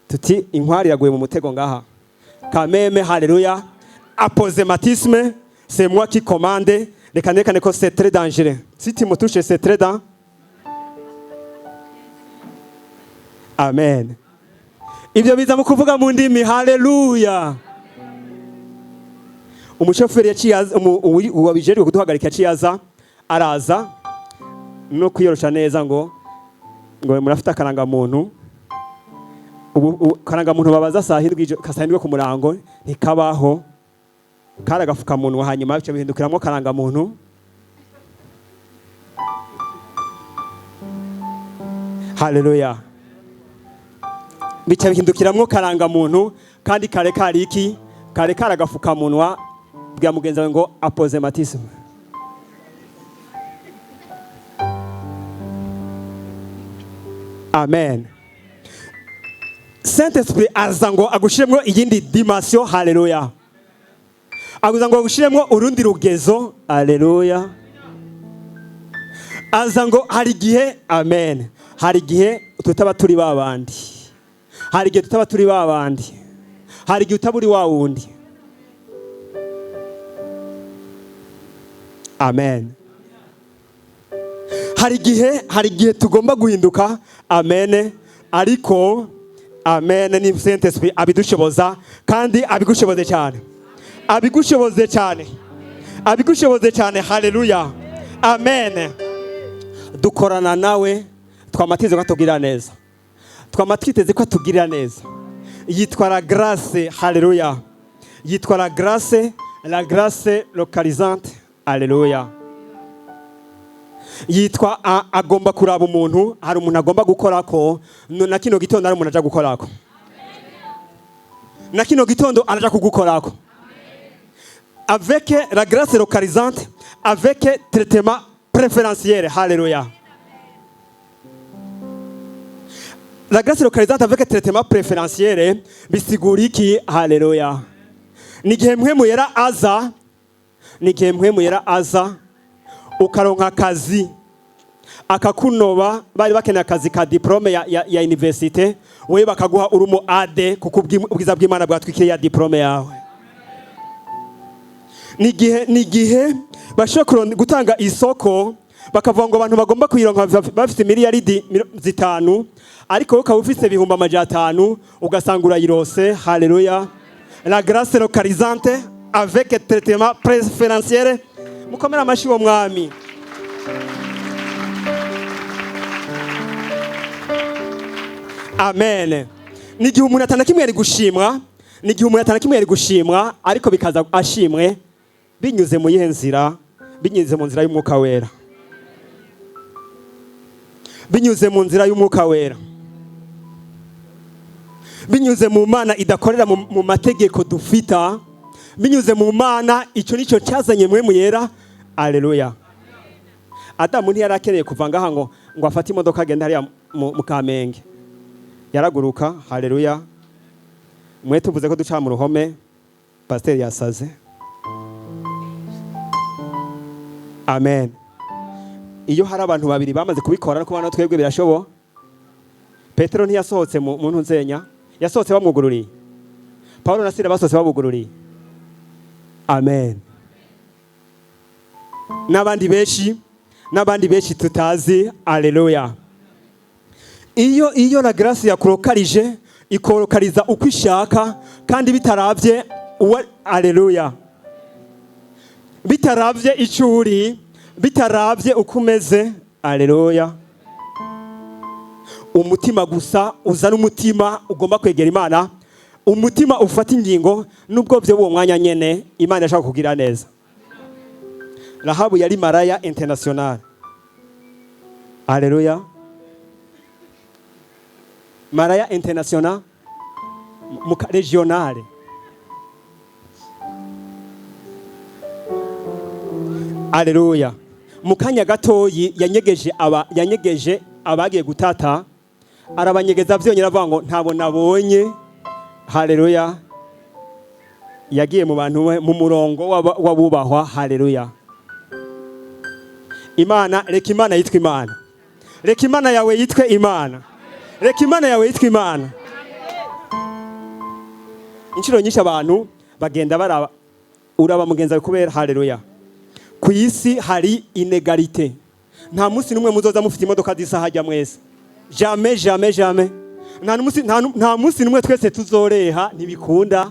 S2: Tuti inkwari iraguye mu mutego ngaha kameme. Haleluya. Aposematisme, c'est moi qui commande. Reka nerekane ko c'est très dangereux. Si tu me touches, c'est très dangereux. Amen. Ibyo biza mu kuvuga mu ndimi. Haleluya. Umushoferi yaciye aza, uwabijejwe kuduhagarika yaciye aza, araza no kwiyorosha neza ngo murafite akarangamuntu? Ubu karangamuntu babaza saa hindwi saa hindwi ku murango ntikabaho, kari agafukamunwa. Hanyuma bica bihindukiramwo karangamuntu. Haleluya. Bica bihindukiramwo karangamuntu, kandi kare kari iki? Kare kari agafukamunwa. Bwa mugenzi wawe ngo aposematisme. Amen. Saint Esprit aza ngo agushiremwo iyindi dimension. Haleluya. Aguza ngo agushiremwo urundi rugezo. Haleluya. Aza ngo hari igihe, amen, hari igihe tutaba turi babandi, hari igihe tutaba turi babandi, hari igihe utaba uri wa wundi. Amen. Hari igihe tugomba guhinduka. Amen. Ariko amen, ni Saint Esprit abidushoboza, kandi abigushoboze cyane, abigushoboze cyane, abigushoboze cyane. Haleluya, amen. Dukorana nawe, twamatize ko atugirira neza, twama twiteze ko atugirira neza. Yitwa la grâce. Haleluya. Yitwa la grâce, la grâce localisante. Haleluya. Yitwa agomba kuraba umuntu, hari umuntu agomba gukorako. Na kino gitondo hari umuntu aja gukorako, na kino gitondo araja kugukorako avec la grâce localisante, avec traitement préférentiel. Haleluya. La grâce localisante avec traitement préférentiel bisigura iki? Haleluya. Ni igihe Mpwemu Yera aza, ni igihe Mpwemu Yera aza ukaronka akazi, akakunoba. Bari bakeneye akazi ka diplôme ya université, wewe bakaguha urumo ade, kuko ubwiza bw'Imana bwatwikiriye ya diplôme yawe. Ni igihe bashobora gutanga isoko, bakavuga ngo abantu bagomba kuyironka bafite miliyaridi 5, ariko wowe ukaba ufite 500,000, ugasanga urayirose. Haleluya. La grâce localisante avec traitement préférentiel. Mukomere amashyi uwo mwami. Amen. Ni igihe umuntu atana kimwe yari gushimwa, ni igihe umuntu atana kimwe yari gushimwa, ariko bikaza ashimwe binyuze mu yihe nzira? Binyuze mu nzira y'Umwuka Wera, binyuze mu nzira y'Umwuka Wera, binyuze mu Mana idakorera mu mategeko dufita, binyuze mu Mana. Icyo nicyo cyazanye Mpwemu Yera. Aleluya. Adamu ntiyari akeneye kuva ngaha ngo afate imodoka agende hariya mu Kamenge. Yaraguruka. Haleluya. Mwe tuvuze ko duca mu ruhome, pasiteri yasaze. Amen. Iyo hari abantu babiri bamaze kubikora, no kubana twebwe birashoboka. Petero ntiyasohotse mu ntunzenya, yasohotse bamwugururiye. Paulo na Sila basohotse babugururiye. Amen. N'abandi benshi, n'abandi benshi tutazi. Aleluya. Iyo la grâce yakurokarije, ikorokariza uko ishaka kandi bitaravye uwa. Aleluya. Bitaravye icyo uri, bitaravye uko umeze. Aleluya. Umutima gusa, uzana umutima ugomba kwegera Imana, umutima ufata ingingo, nubwo byo uwo mwanya nyene Imana ishaka kugira neza. Rahabu yari maraya international. Aleluya. Maraya international muka régionale. Aleluya. Mu kanya gatoyi yanyegeje abagiye gutata, arabanyegeza byonyine, avuga ngo ntabo nabonye. Haleluya. Yagiye mu bantu we, mu murongo w'abubahwa. Haleluya. Imana, reka Imana yitwe Imana, reka Imana yawe yitwe Imana, reka Imana yawe yitwe Imana. Inshuro nyinshi abantu bagenda baraba, uraba mugenzi wawe kubera. Haleluya. Ku isi hari inégalité. Nta munsi n'umwe muzoza mufite imodoka zisa hajya mwese. Jamais, jamais, jamais. Nta munsi n'umwe twese tuzoreha, ntibikunda.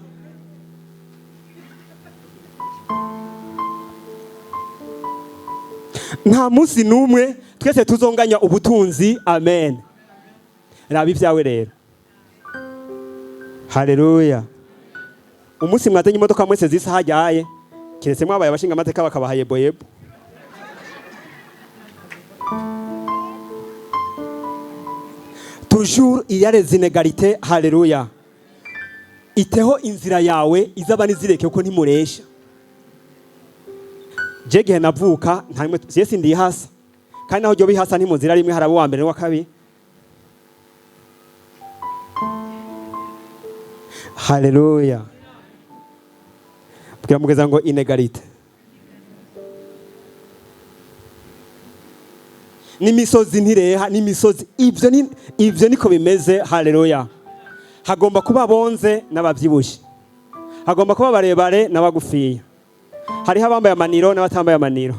S2: Nta munsi n'umwe twese tuzonganya ubutunzi. Amen. Raba ibyawe rero. Haleluya. Umunsi mwazanye imodoka mwese zisa hajyaye, keretse mwabaye abashinga amateka bakabaha yebo yebo. Toujours il y a les inégalités. Haleluya. Iteho inzira yawe, izaba nizireke kuko ntimuresha. Je gihe navuka nta rimwe je sindi hasi, kandi naho ryo bihasa nti mu nzira rimwe haraba uwa mbere n'uwa kabiri. Haleluya. Bwira mugeza ngo inégalité n'imisozi ntireha n'imisozi. Ivyo niko bimeze. Haleluya. Hagomba kuba bonze n'abavyibushe, hagomba kuba barebare n'abagufiya, hariho abambaye amaniro n'abatambaye amaniro.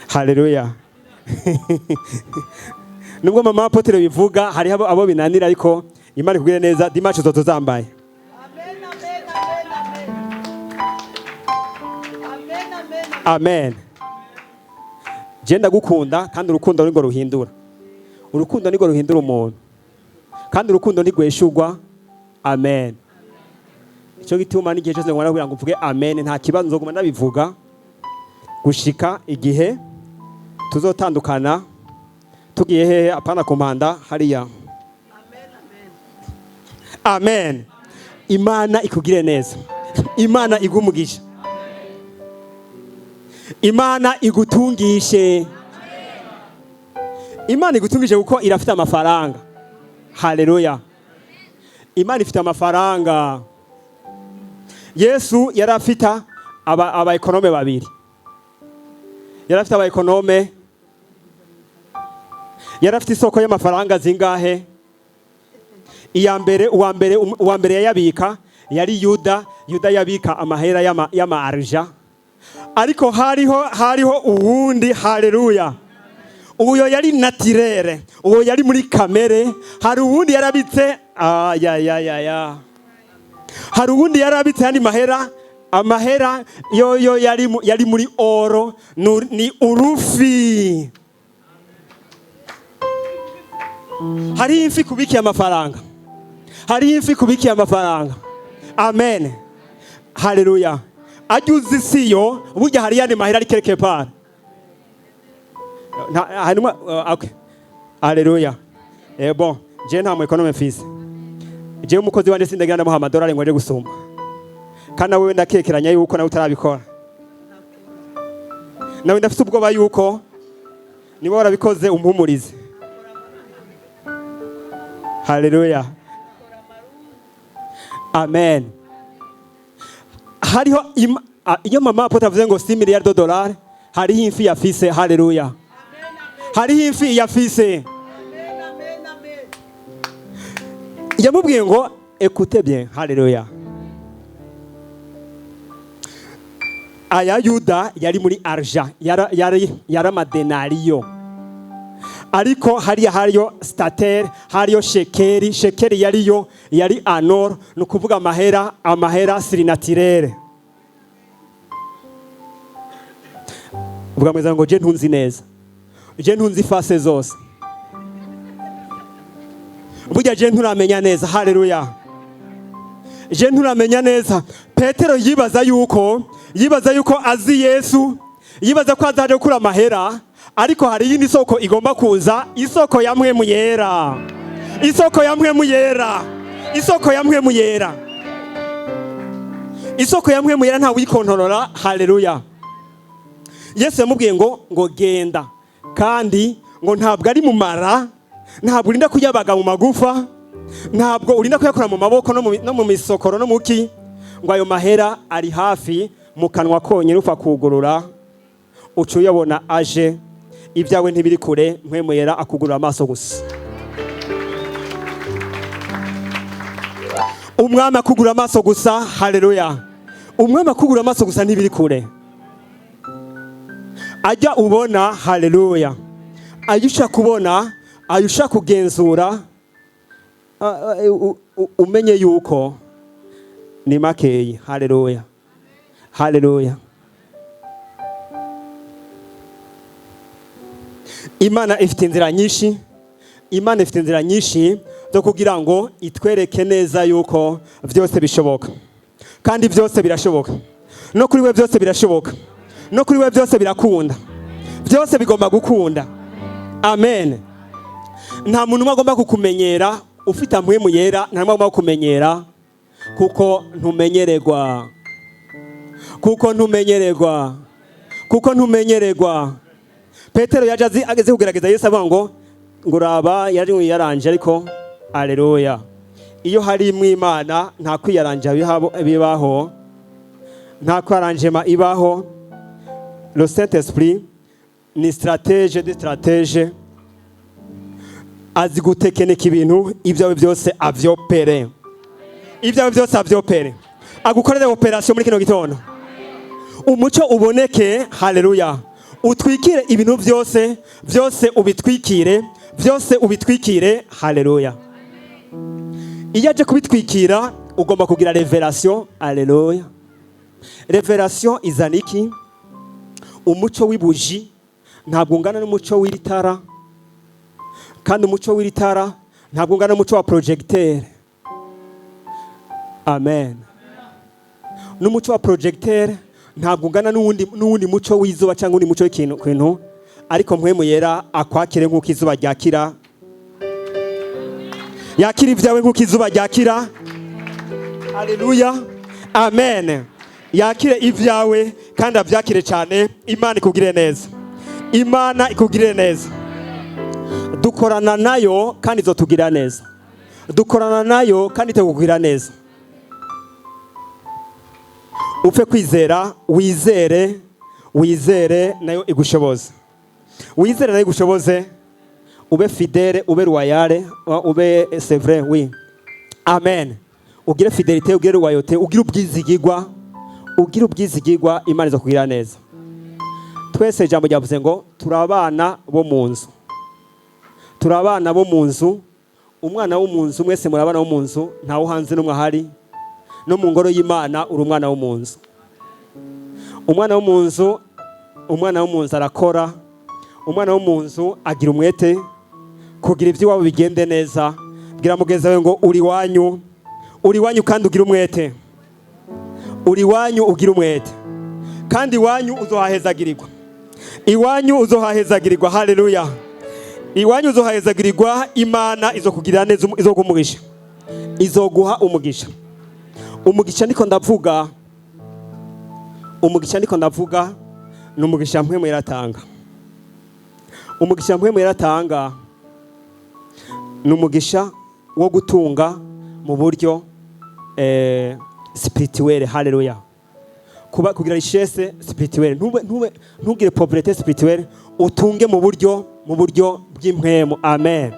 S2: Haleluya. Nubwo mama apôtre bivuga, hariho abo binanira, ariko Imana ikugire neza, dimanche uzoza zambaye.
S3: Amen, amen, amen, amen. Amen, amen.
S2: Amen. Je ndagukunda, kandi urukundo nirwo ruhindura, urukundo nirwo ruhindura umuntu, kandi urukundo ntirweshurwa. Amen. Icyo gituma n'igihe cyose ngo kugira ngo mvuge amen, nta kibazo, nzoguma ndabivuga gushika igihe tuzotandukana. Tugiye hehe? Apana ku mpanda hariya. Amen. Imana ikugire neza, Imana igumugisha, Imana igutungishe, Imana igutungishe, kuko irafite amafaranga. Haleluya. Imana ifite amafaranga. Yesu yari afite aba économe babiri, yari afite aba économe, yari afite isoko y'amafaranga zingahe? Iya mbere, uwa mbere yayabika yari Yuda. Yuda yabika amahera y'ama argent, ariko hariho uwundi. Haleluya. Uyo yari naturel, uwo yari muri kamere. Hari uwundi yarabitse, ayayayaya, hari uwundi yarabitse yandi mahera. Amahera yoyo yari muri oro, ni urufi. Hariho imfi kubikiye amafaranga, hariho imfi kubikiye amafaranga. Amen, haleluya. Ajya uzi isiyo burya hari yandi mahera ari quelque part. Hanyuma okay. Haleluya. Bon, je nta mu économe mfise. Jewe umukozi wanje sindagira ndamuha amadolari ngo aje gusuma, kandi nawe ndakekeranya yuko nawe utarabikora. Nawe ndafite ubwoba yuko niba warabikoze umpumurize. Haleluya, amen. Hariho iyo mama apôtre avuze ngo 6 milliards de dollars, hariho imfi yafise. Haleluya, hariho imfi yafise.
S3: Amen, amen, amen.
S2: Yamubwiye ngo écoutez bien, haleluya. Aya Yuda yari muri argent, yari amadenariyo, ariko hariya hariyo statère, hariyo shekeri. Shekeri yariyo yari en or, ni ukuvuga amahera surnaturel. Uvuga mwiza ngo je ntunzi neza, je ntunzi face zose, burya je nturamenya neza. Haleluya, je nturamenya neza. Petero yibaza yuko azi Yesu, yibaza ko azaje gukura amahera, ariko hari iyindi soko igomba kuza, isoko ya Mpwemu Yera, isoko ya Mpwemu Yera, isoko ya Mpwemu Yera, isoko ya Mpwemu Yera ntawe uyikontorora. Haleluya. Yesu yamubwiye ngo genda, kandi ngo ntabwo ari mu mara, ntabwo urinda kuyabaga mu magufa, ntabwo urinda kuyakora mu maboko no mu misokoro no muki, ngo ayo mahera ari hafi mu kanwa konyine, upfa kugurura uca uyabona aje. Ibyawe ntibiri kure, Mpwemu Yera akugurura amaso gusa. Umwami akugura amaso gusa. Haleluya, umwami akugura amaso gusa, ntibiri kure. Ajya ubona, haleluya, ayo ushaka kubona, ayo ushaka kugenzura, umenye yuko ni makeyi. Haleluya, haleluya. Imana ifite inzira nyinshi, Imana ifite inzira nyinshi zo kugira ngo itwereke neza yuko byose bishoboka, kandi byose birashoboka. No kuri we byose birashoboka, no kuri we byose birakunda, byose bigomba gukunda. Amen. Nta muntu umwe agomba kukumenyera ufite Mpwemu Yera, nta n'umwe agomba kukumenyera, kuko ntumenyererwa, kuko ntumenyererwa, kuko ntumenyererwa. Petero yaje ageze kugerageza Yesu, avuga ngo raba yari yaranje, ariko aleluya, iyo hari mu Imana nta kwiyaranja bibaho, nta kwaranjema ibaho. Le Saint Esprit ni stratège de stratège, azi gutekenika ibintu, ibyawe byose avyopere, ibyawe byose avyopere, agukorere opération muri kino gitondo, umuco uboneke. Haleluya, utwikire ibintu byose, byose ubitwikire, byose ubitwikire. Haleluya. Iyo aje kubitwikira ugomba kugira révélation. Haleluya. Révélation izana iki? Umuco w'ibuji ntabwo ungana n'umuco w'itara, kandi umuco w'itara ntabwo ungana n'umuco wa projecteur. Amen. N'umuco wa projecteur ntabwo ungana n'uwundi muco w'izuba cyangwa undi muco w'ikintu kintu, ariko Mpwemu Yera akwakire nk'uko izuba ryakira, yakira ibyawe nk'uko izuba ryakira. Haleluya, amen. Yakire ibyawe kandi abyakire cyane. Imana ikugirire neza, Imana ikugirire neza. Dukorana nayo kandi izotugirira neza, dukorana nayo kandi itegukugirira neza. Upfe kwizera, wizere, wizere nayo igushoboze, wizere nayo igushoboze. Ube fidèle, ube loyal, ube, c'est vrai, oui, amen. Ugire fidélité, ugire loyauté, ugire ubwizigigwa, ugire ubwizigigwa, Imana izokugirira neza. Twese ijambo ryavuze ngo turi abana bo mu nzu, turi abana bo mu nzu. Umwana wo mu nzu, mwese muri abana bo mu nzu, ntawe hanze n'umwe ahari. No mu ngoro y'Imana uri umwana wo mu nzu. Umwana wo mu nzu, umwana wo mu nzu arakora, umwana wo mu nzu agira umwete. Kugira iby'iwabo bigende neza. Bwira mugenzi wawe ngo uri wanyu, uri wanyu kandi ugira umwete. Uri wanyu ugira umwete, kandi iwanyu uzohahezagirirwa, iwanyu uzohahezagirirwa. Haleluya! Iwanyu uzohahezagirirwa. Imana izokugirira neza, izoguha umugisha, izoguha umugisha. Umugisha ndiko ndavuga, umugisha ndiko ndavuga ni umugisha Mpwemu yaratanga. Umugisha Mpwemu yaratanga ni umugisha wo gutunga mu buryo spirituel. Haleluya! Kuba kugira richesse spirituelle, ntube ntugire pauvreté spirituelle, utunge mu buryo bw'impwemu. Amen.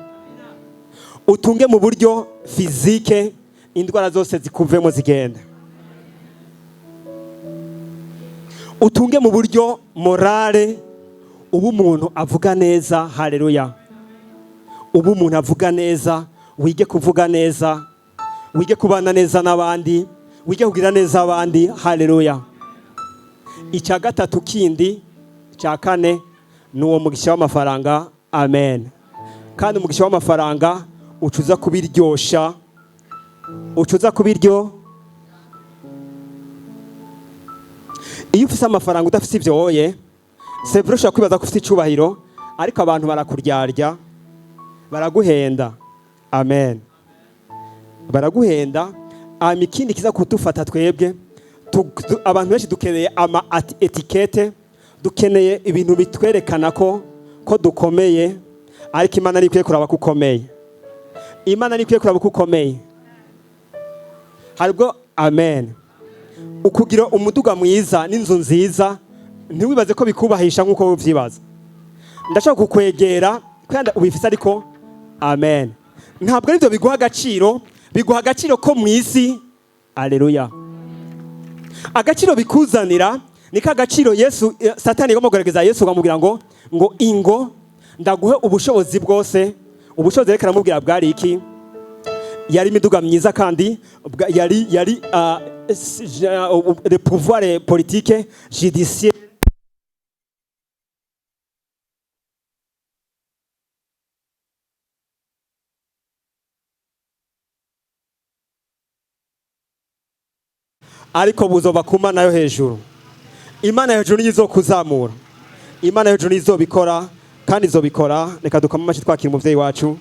S2: Utunge mu buryo physique, indwara zose zikuvemo zigenda. Utunge mu buryo morale, uba umuntu avuga neza. Haleluya! Uba umuntu avuga neza, wige kuvuga neza, wige kubana neza n'abandi, wige kugira neza abandi. Haleluya! Icya gatatu kindi, icya kane, ni uwo mugisha w'amafaranga. Amen. Kandi umugisha w'amafaranga ucuza kubiryosha, ucuza kubiryo. Iyo ufise amafaranga udafise ivyo woye, c'est vrai, ushobora kwibaza ko ufite icubahiro, ariko abantu barakuryarya, baraguhenda. Amen. Baraguhenda. Hama ikindi kiza kudufata twebwe, abantu benshi dukeneye ama étiquettes, dukeneye ibintu bitwerekana ko dukomeye, ariko Imana ntikwiye kuraba ko ukomeye. Imana ntikwiye kuraba ko ukomeye. Haribwo, amen, ukugira umuduga mwiza n'inzu nziza, ntiwibaze ko bikubahisha nk'uko wowe uvyibaza. Ndashaka kukwegera kandi ubifise, ariko amen, ntabwo aribyo biguha agaciro. Biguha agaciro ko mu isi. Aleluya! Agaciro bikuzanira ni ka gaciro Yesu, Satani igomba kugerageza Yesu, akamubwira ngo ingo ndaguhe ubushobozi bwose. Ubushobozi reka aramubwira bwari iki? Yari imiduga myiza, kandi yari le pouvoir politique, judiciaire. Ariko buzova ku Mana yo hejuru. Imana yo hejuru niyo izokuzamura. Imana yo hejuru niyo izobikora, kandi izobikora. Reka dukome amashyi twakira umuvyeyi wacu.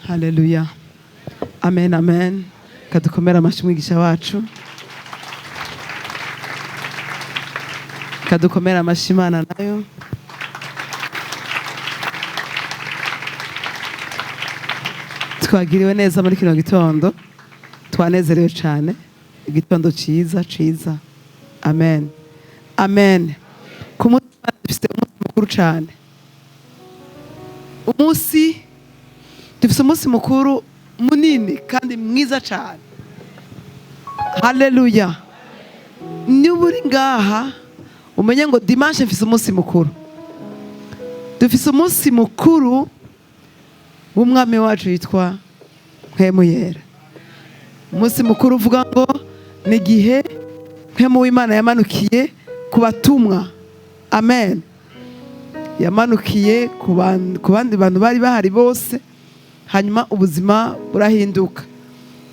S1: Haleluya, amen, amen. Kadukomera amashyi umwigisha wacu, kadukomera amashyi Imana nayo. Twagiriwe neza muri kino gitondo, twanezerewe cyane, igitondo cyiza cyiza. Amen, amen. Ku munsi w'Imana dufite umunsi mukuru cyane, umunsi dufite umunsi mukuru munini kandi mwiza cyane. Haleluya! Niba uri ngaha, umenye ngo dimanche mfise umunsi mukuru. Dufise umunsi mukuru w'umwami wacu yitwa Mpwemu Yera. Umunsi mukuru uvuga ngo ni igihe Mpwemu w'Imana yamanukiye ku batumwa. Amen. Yamanukiye ku bandi bantu bari bahari bose, hanyuma ubuzima burahinduka.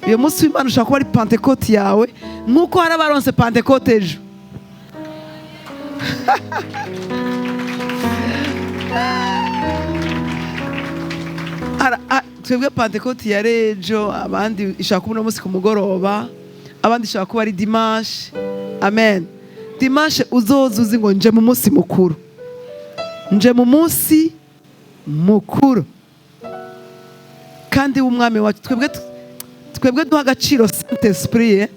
S1: Uyu munsi w'Imana ushobora kuba ari Pantekoti yawe, nk'uko hari abaronse Pantekote ejo. Twebwe Pantekoti ya rejo, abandi ishobora kuba uno munsi ku mugoroba, abandi ishobora kuba ari dimanche. Amen. Dimanche uzoza uzi ngo nje mu munsi mukuru, nje mu munsi mukuru kandi w'umwami wacu. Twebwe duha agaciro Saint Esprit.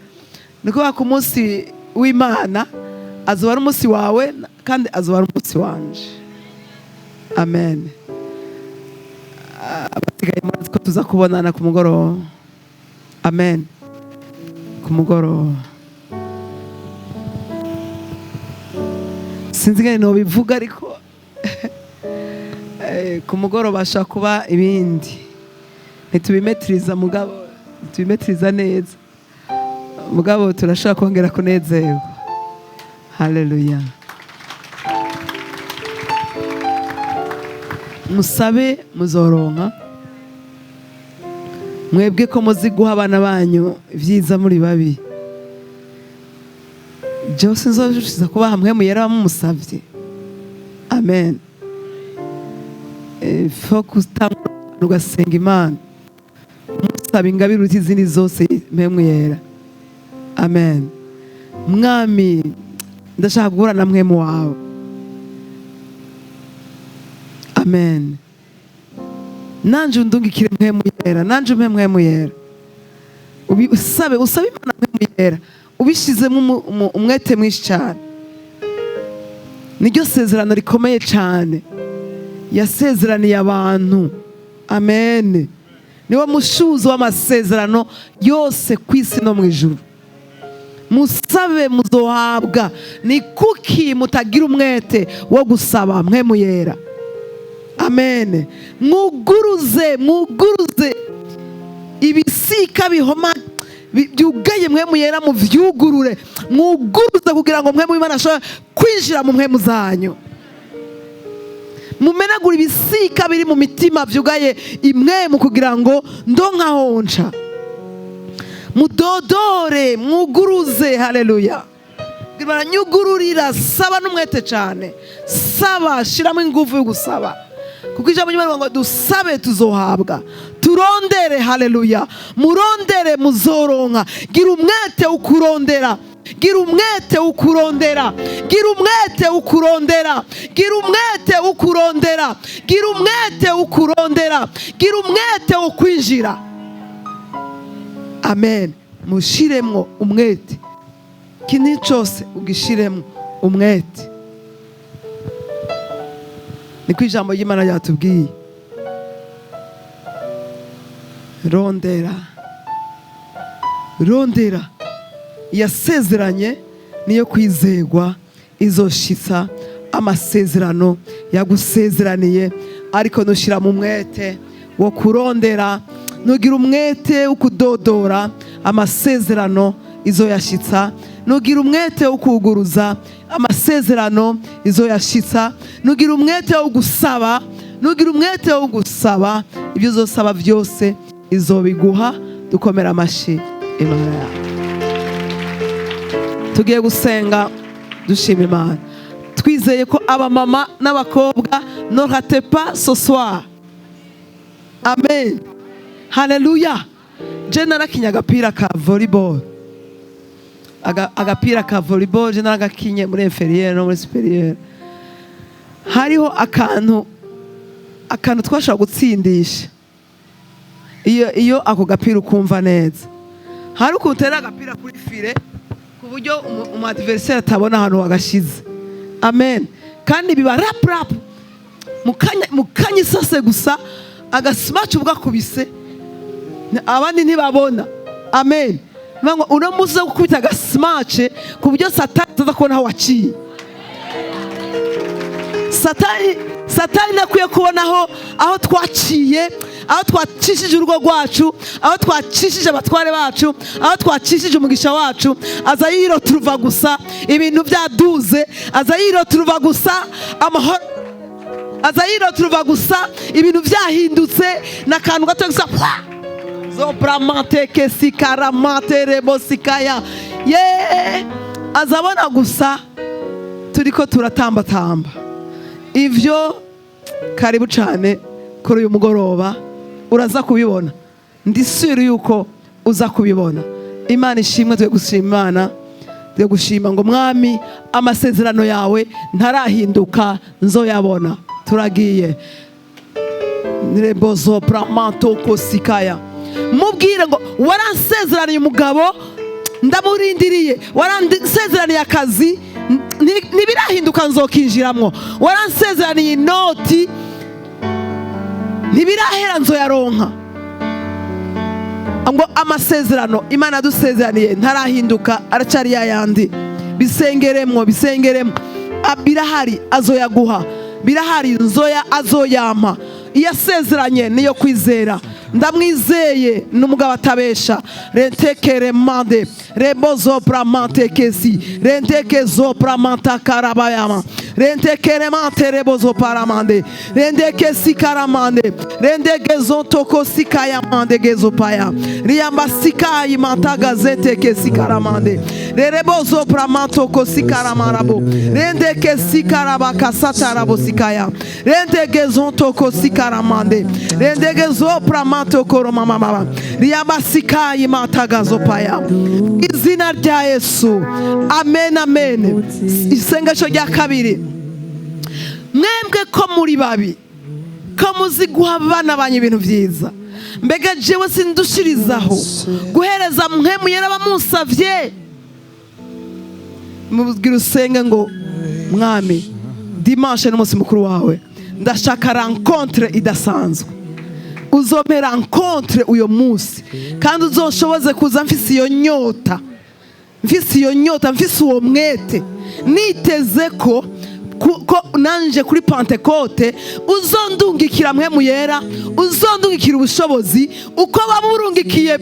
S1: Ni kuvuga ku munsi w'Imana azoba ari umunsi wawe kandi azoba ari umunsi wanje. Amen. Abasigaye murazi ko tuza kubonana ku mugoroba. Amen. Ku mugoroba sinzi ingene nobivuga, ariko ku mugoroba hashobora kuba ibindi ntitubimetiriza, mugabo Tubimetiriza neza, mugabo turashobora kongera kunezerwa. Haleluya! Musabe, muzoronka. Mwebwe ko muzi guha abana banyu ibyiza, muri babi, byose nzobishiza kubaha Mpwemu Yera mumusabye. Amen. Faut gutangura ugasenga Imana, musaba ingabire uruta izindi zose, Mpwemu Yera. Amen. Mwami, ndashaka guhura na Mpwemu wawe. Amen. Nanje undungikire Mpwemu Yera, nanje umpe Mpwemu Yera. Usabe, usabe Imana Mpwemu Yera ubishizemo umwete mwinshi cyane. Niryo sezerano rikomeye cyane yasezeraniye abantu. Amen. Niwo mushuzo w'amasezerano yose ku isi no mu ijuru. Musabe, muzohabwa. Ni kuki mutagira umwete wo gusaba Mpwemu Yera? Amen. Mwuguruze, mwuguruze ibisika bihoma byugaye Mpwemu Yera, muvyugurure, mwuguruze kugira ngo Mpwemu Imana ashobore kwinjira mu mpwemu zanyu. Mumenagura ibisika biri mu mitima vyugaye imwemu kugira ngo ndonkahonca. Mudodore, mwuguruze. Haleluya! Baranyugururira. Saba n'umwete cyane, saba, shiramo ingufu yo gusaba, kuko ijambo ry'Imana rivuga ngo dusabe tuzohabwa, turondere. Haleluya! Murondere, muzoronka. Gira umwete ukurondera, gira umwete ukurondera, gira umwete ukurondera, gira umwete ukurondera, gira umwete ukurondera, gira umwete ukwinjira. Amen. Mushiremwo umwete, ikintu cyose ugishiremo umwete. Niko ijambo ry'Imana ryatubwiye. Rondera, rondera. Yasezeranye niyo kwizegwa, izoshitsa amasezerano yagusezeraniye. Ariko nushyira mu mwete wo kurondera, nugira umwete wo kudodora, amasezerano izoyashitsa. Nugira umwete wo kuguruza, amasezerano izoyashitsa. Nugira umwete wo gusaba, nugira umwete wo gusaba, ibyo uzosaba byose izobiguha. Dukomera amashi Imana yawe. Tugiye gusenga dushima Imana, twizeye ko abamama n'abakobwa, ne ratez pas ce soir. Amen, haleluya. Je narakinye agapira ka volleyball. Agapira ka volleyball je naragakinye muri inférieur no muri supérieur. Hariho akantu twashobora gutsindisha iyo ako gapira ukumva neza. Hari ukuntu utera agapira kuri filet ku buryo umu adversaire atabona ahantu wagashize. Amen. Kandi biba rap rap mukanya isase gusa, agasimacu bwakubise abandi ntibabona. Amen. Bivuga ngo uno munsi wo gukubita agasimace ku buryo Satani ataza kubona aho waciye. Satani ntakwiye kubona aho twaciye, aho twacishije urugo rwacu, aho twacishije abatware bacu, aho twacishije umugisha wacu. Aza yiroturuva gusa ibintu byaduze, aza yiroturuva gusa amahoro, aza yiroturuva gusa ibintu byahindutse n'akantu gato gusa pwa! Zobramante kesikaramante rebosikaya ye, azabona gusa turiko turatambatamba. Ivyo karibu cyane kuri uyu mugoroba, uraza kubibona. Ndi sûr yuko uza kubibona. Imana ishimwe. Twe gushima Imana, twe gushima ngo: "Mwami, amasezerano yawe ntarahinduka, nzoyabona." Turagiye. Rebozo pramanto kosikaya. Mubwire ngo: "Waransezeraniye umugabo, ndamurindiriye. Waransezeraniye akazi, ntibirahinduka, nzokinjiramwo. Waransezeraniye inoti, ntibirahera, nzoyaronka." Ngo amasezerano Imana yadusezeraniye ntarahinduka, aracyari yayandi. Bisengeremwo, bisengeremwo. Birahari, azoyaguha. Birahari, nzoya azoyampa. Iyo asezeranye niyo kwizera. Ndamwizeye n'umugabo atabesha. Rentekere mande rebozo pramante kesi rentekezo pramanta karabayama rentekere mante rebozo paramande rendekesi karamande rendegezo toko sikayamande gezo paya riamba sikayi mantagazete kesi karamande rerebozo pramanto kosi karamarabo rendekesi karabaka satarabo sikaya rendegezo toko sikaramande rendegezo pramanto koromamama riamba sikayi matagazo paya. Izina rya Yesu, amen, amen. Isengesho rya kabiri. Mwembwe ko muri babi, ko muzi guha abana banyu ibintu vyiza, mbega jewe sindushirizaho guhereza Mpwemu Yera bamunsavye? Mubwira usenge ngo: "Mwami, dimanche n'umunsi mukuru wawe, ndashaka rencontre idasanzwe. Uzompe rencontre uyo munsi, kandi uzonshoboze kuza mfise iyo nyota, mfise iyo nyota, mfise uwo mwete, niteze ko nanje kuri Pentecôte uzondungikira Mpwemu Yera, uzondungikira ubushobozi uko waburungikiye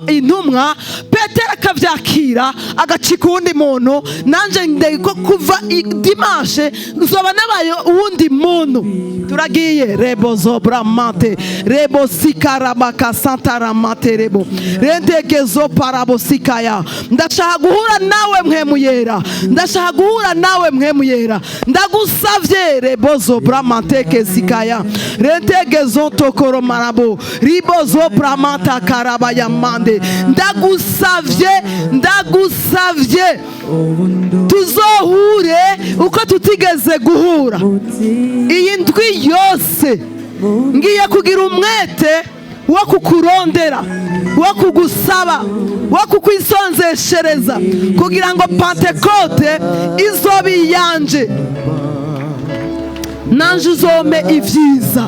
S1: intumwa Petero akavyakira agacika uwundi muntu. Nanje ndeko kuva dimanche nzoba nabaye uwundi muntu." Turagiye. Rebo zobramante rebo sikarabaka santaramate rebo rendegezo parabo sikaya. Ndashaka guhura nawe, Mpwemu Yera. Ndashaka guhura nawe, Mpwemu Yera. Ndagusavye. Rebo zobramante kesikaya rendegezo tokoro marabo ribo zobramanta karabaya mande. Ndagusavye, ndagusavye, tuzohure uko tutigeze guhura. Iyi ndwi yose ngiye kugira umwete wo kukurondera, wo kugusaba, wo kukwisonzeshereza, kugira ngo Pentecôte izobe iyanje. Nanje uzompe ibyiza,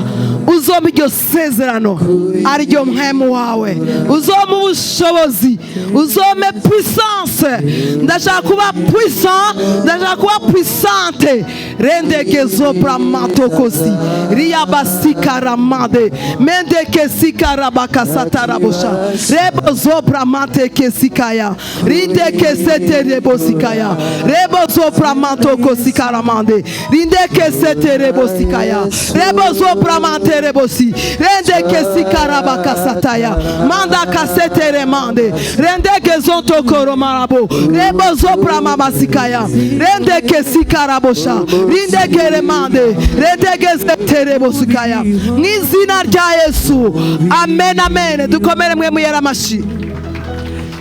S1: uzompe iryo sezerano ariryo Mpwemu wawe, uzompe ubushobozi, uzompe puissance. Ndashaka kuba puissant, ndashaka kuba puissante. Rendegezo bramatokosi riabasikaramade mendekesikarabakasatarabosha rebozo bramatekesikaya rindekeseterebosikaya rebozo bramatokosikaramande rindekeseterebosikaya rebozo bramanterebosi rendekesikarabakasataya mandakaseteremande rendegezontokoromарabo rebozo bramabasikaya rendekesikarabosha rindekeremande rendegezeterebosikaya. Mu izina rya Yesu, amen, amen. Dukomere Mpwemu Yera amashi,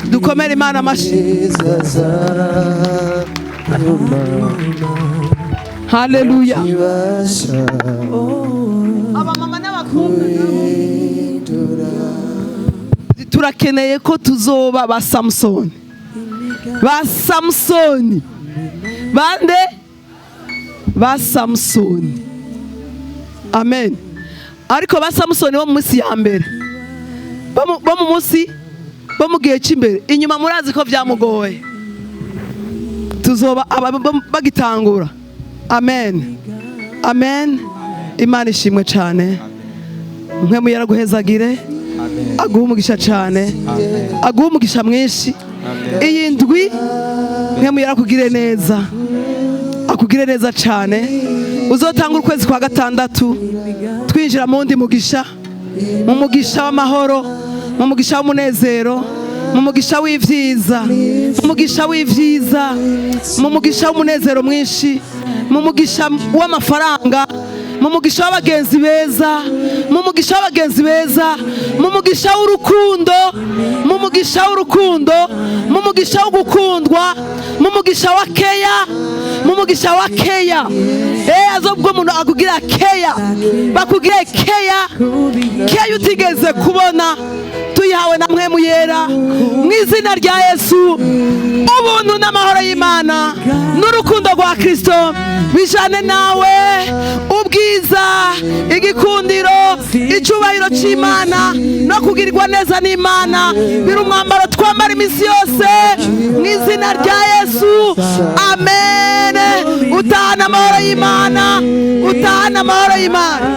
S1: dukomere Imana amashi. Haleluya. Abamama n'abakobwa nabo turakeneye ko tuzoba ba Samusoni. Ba Samusoni bande? Ba Samusoni, amen. Ariko ba Samusoni bo mu minsi ya mbere, bo mu munsi, bo mu gihe cy'imbere inyuma, murazi ko byamugoye. Tuzoba aba bagitangura. Amen, amen. Imana ishimwe cyane. Mpwemu yaraguhezagire, aguha umugisha cyane, aguha umugisha mwinshi. Iyi ndwi Mpwemu yarakugire neza, akugire neza cyane. Uzotanga ukwezi kwa gatandatu twinjira mu wundi mugisha, mu mugisha w'amahoro, mu mugisha w'umunezero, mu mugisha w'ibyiza, mu mugisha w'ibyiza, mu mugisha w'umunezero mwinshi, mu mugisha w'amafaranga, mu mugisha w'abagenzi beza, mu mugisha w'abagenzi beza, mu mugisha w'urukundo, mu mugisha w'urukundo, mu mugisha wo gukundwa, mu mugisha wa keya, mu mugisha wa keya. Azobwo umuntu akugira keya, bakugire keya, keya utigeze kubona, tuyihawe na Mpwemu Yera mu izina rya Yesu. Ubuntu n'amahoro y'Imana n'urukundo rwa Kristo bijane nawe. Ubwiza, igikundiro, icyubahiro cy'Imana no kugirirwa neza n'Imana biri umwambaro twambara iminsi yose mu izina rya Yesu, amen. Utahana amahoro y'Imana, utahana amahoro y'Imana.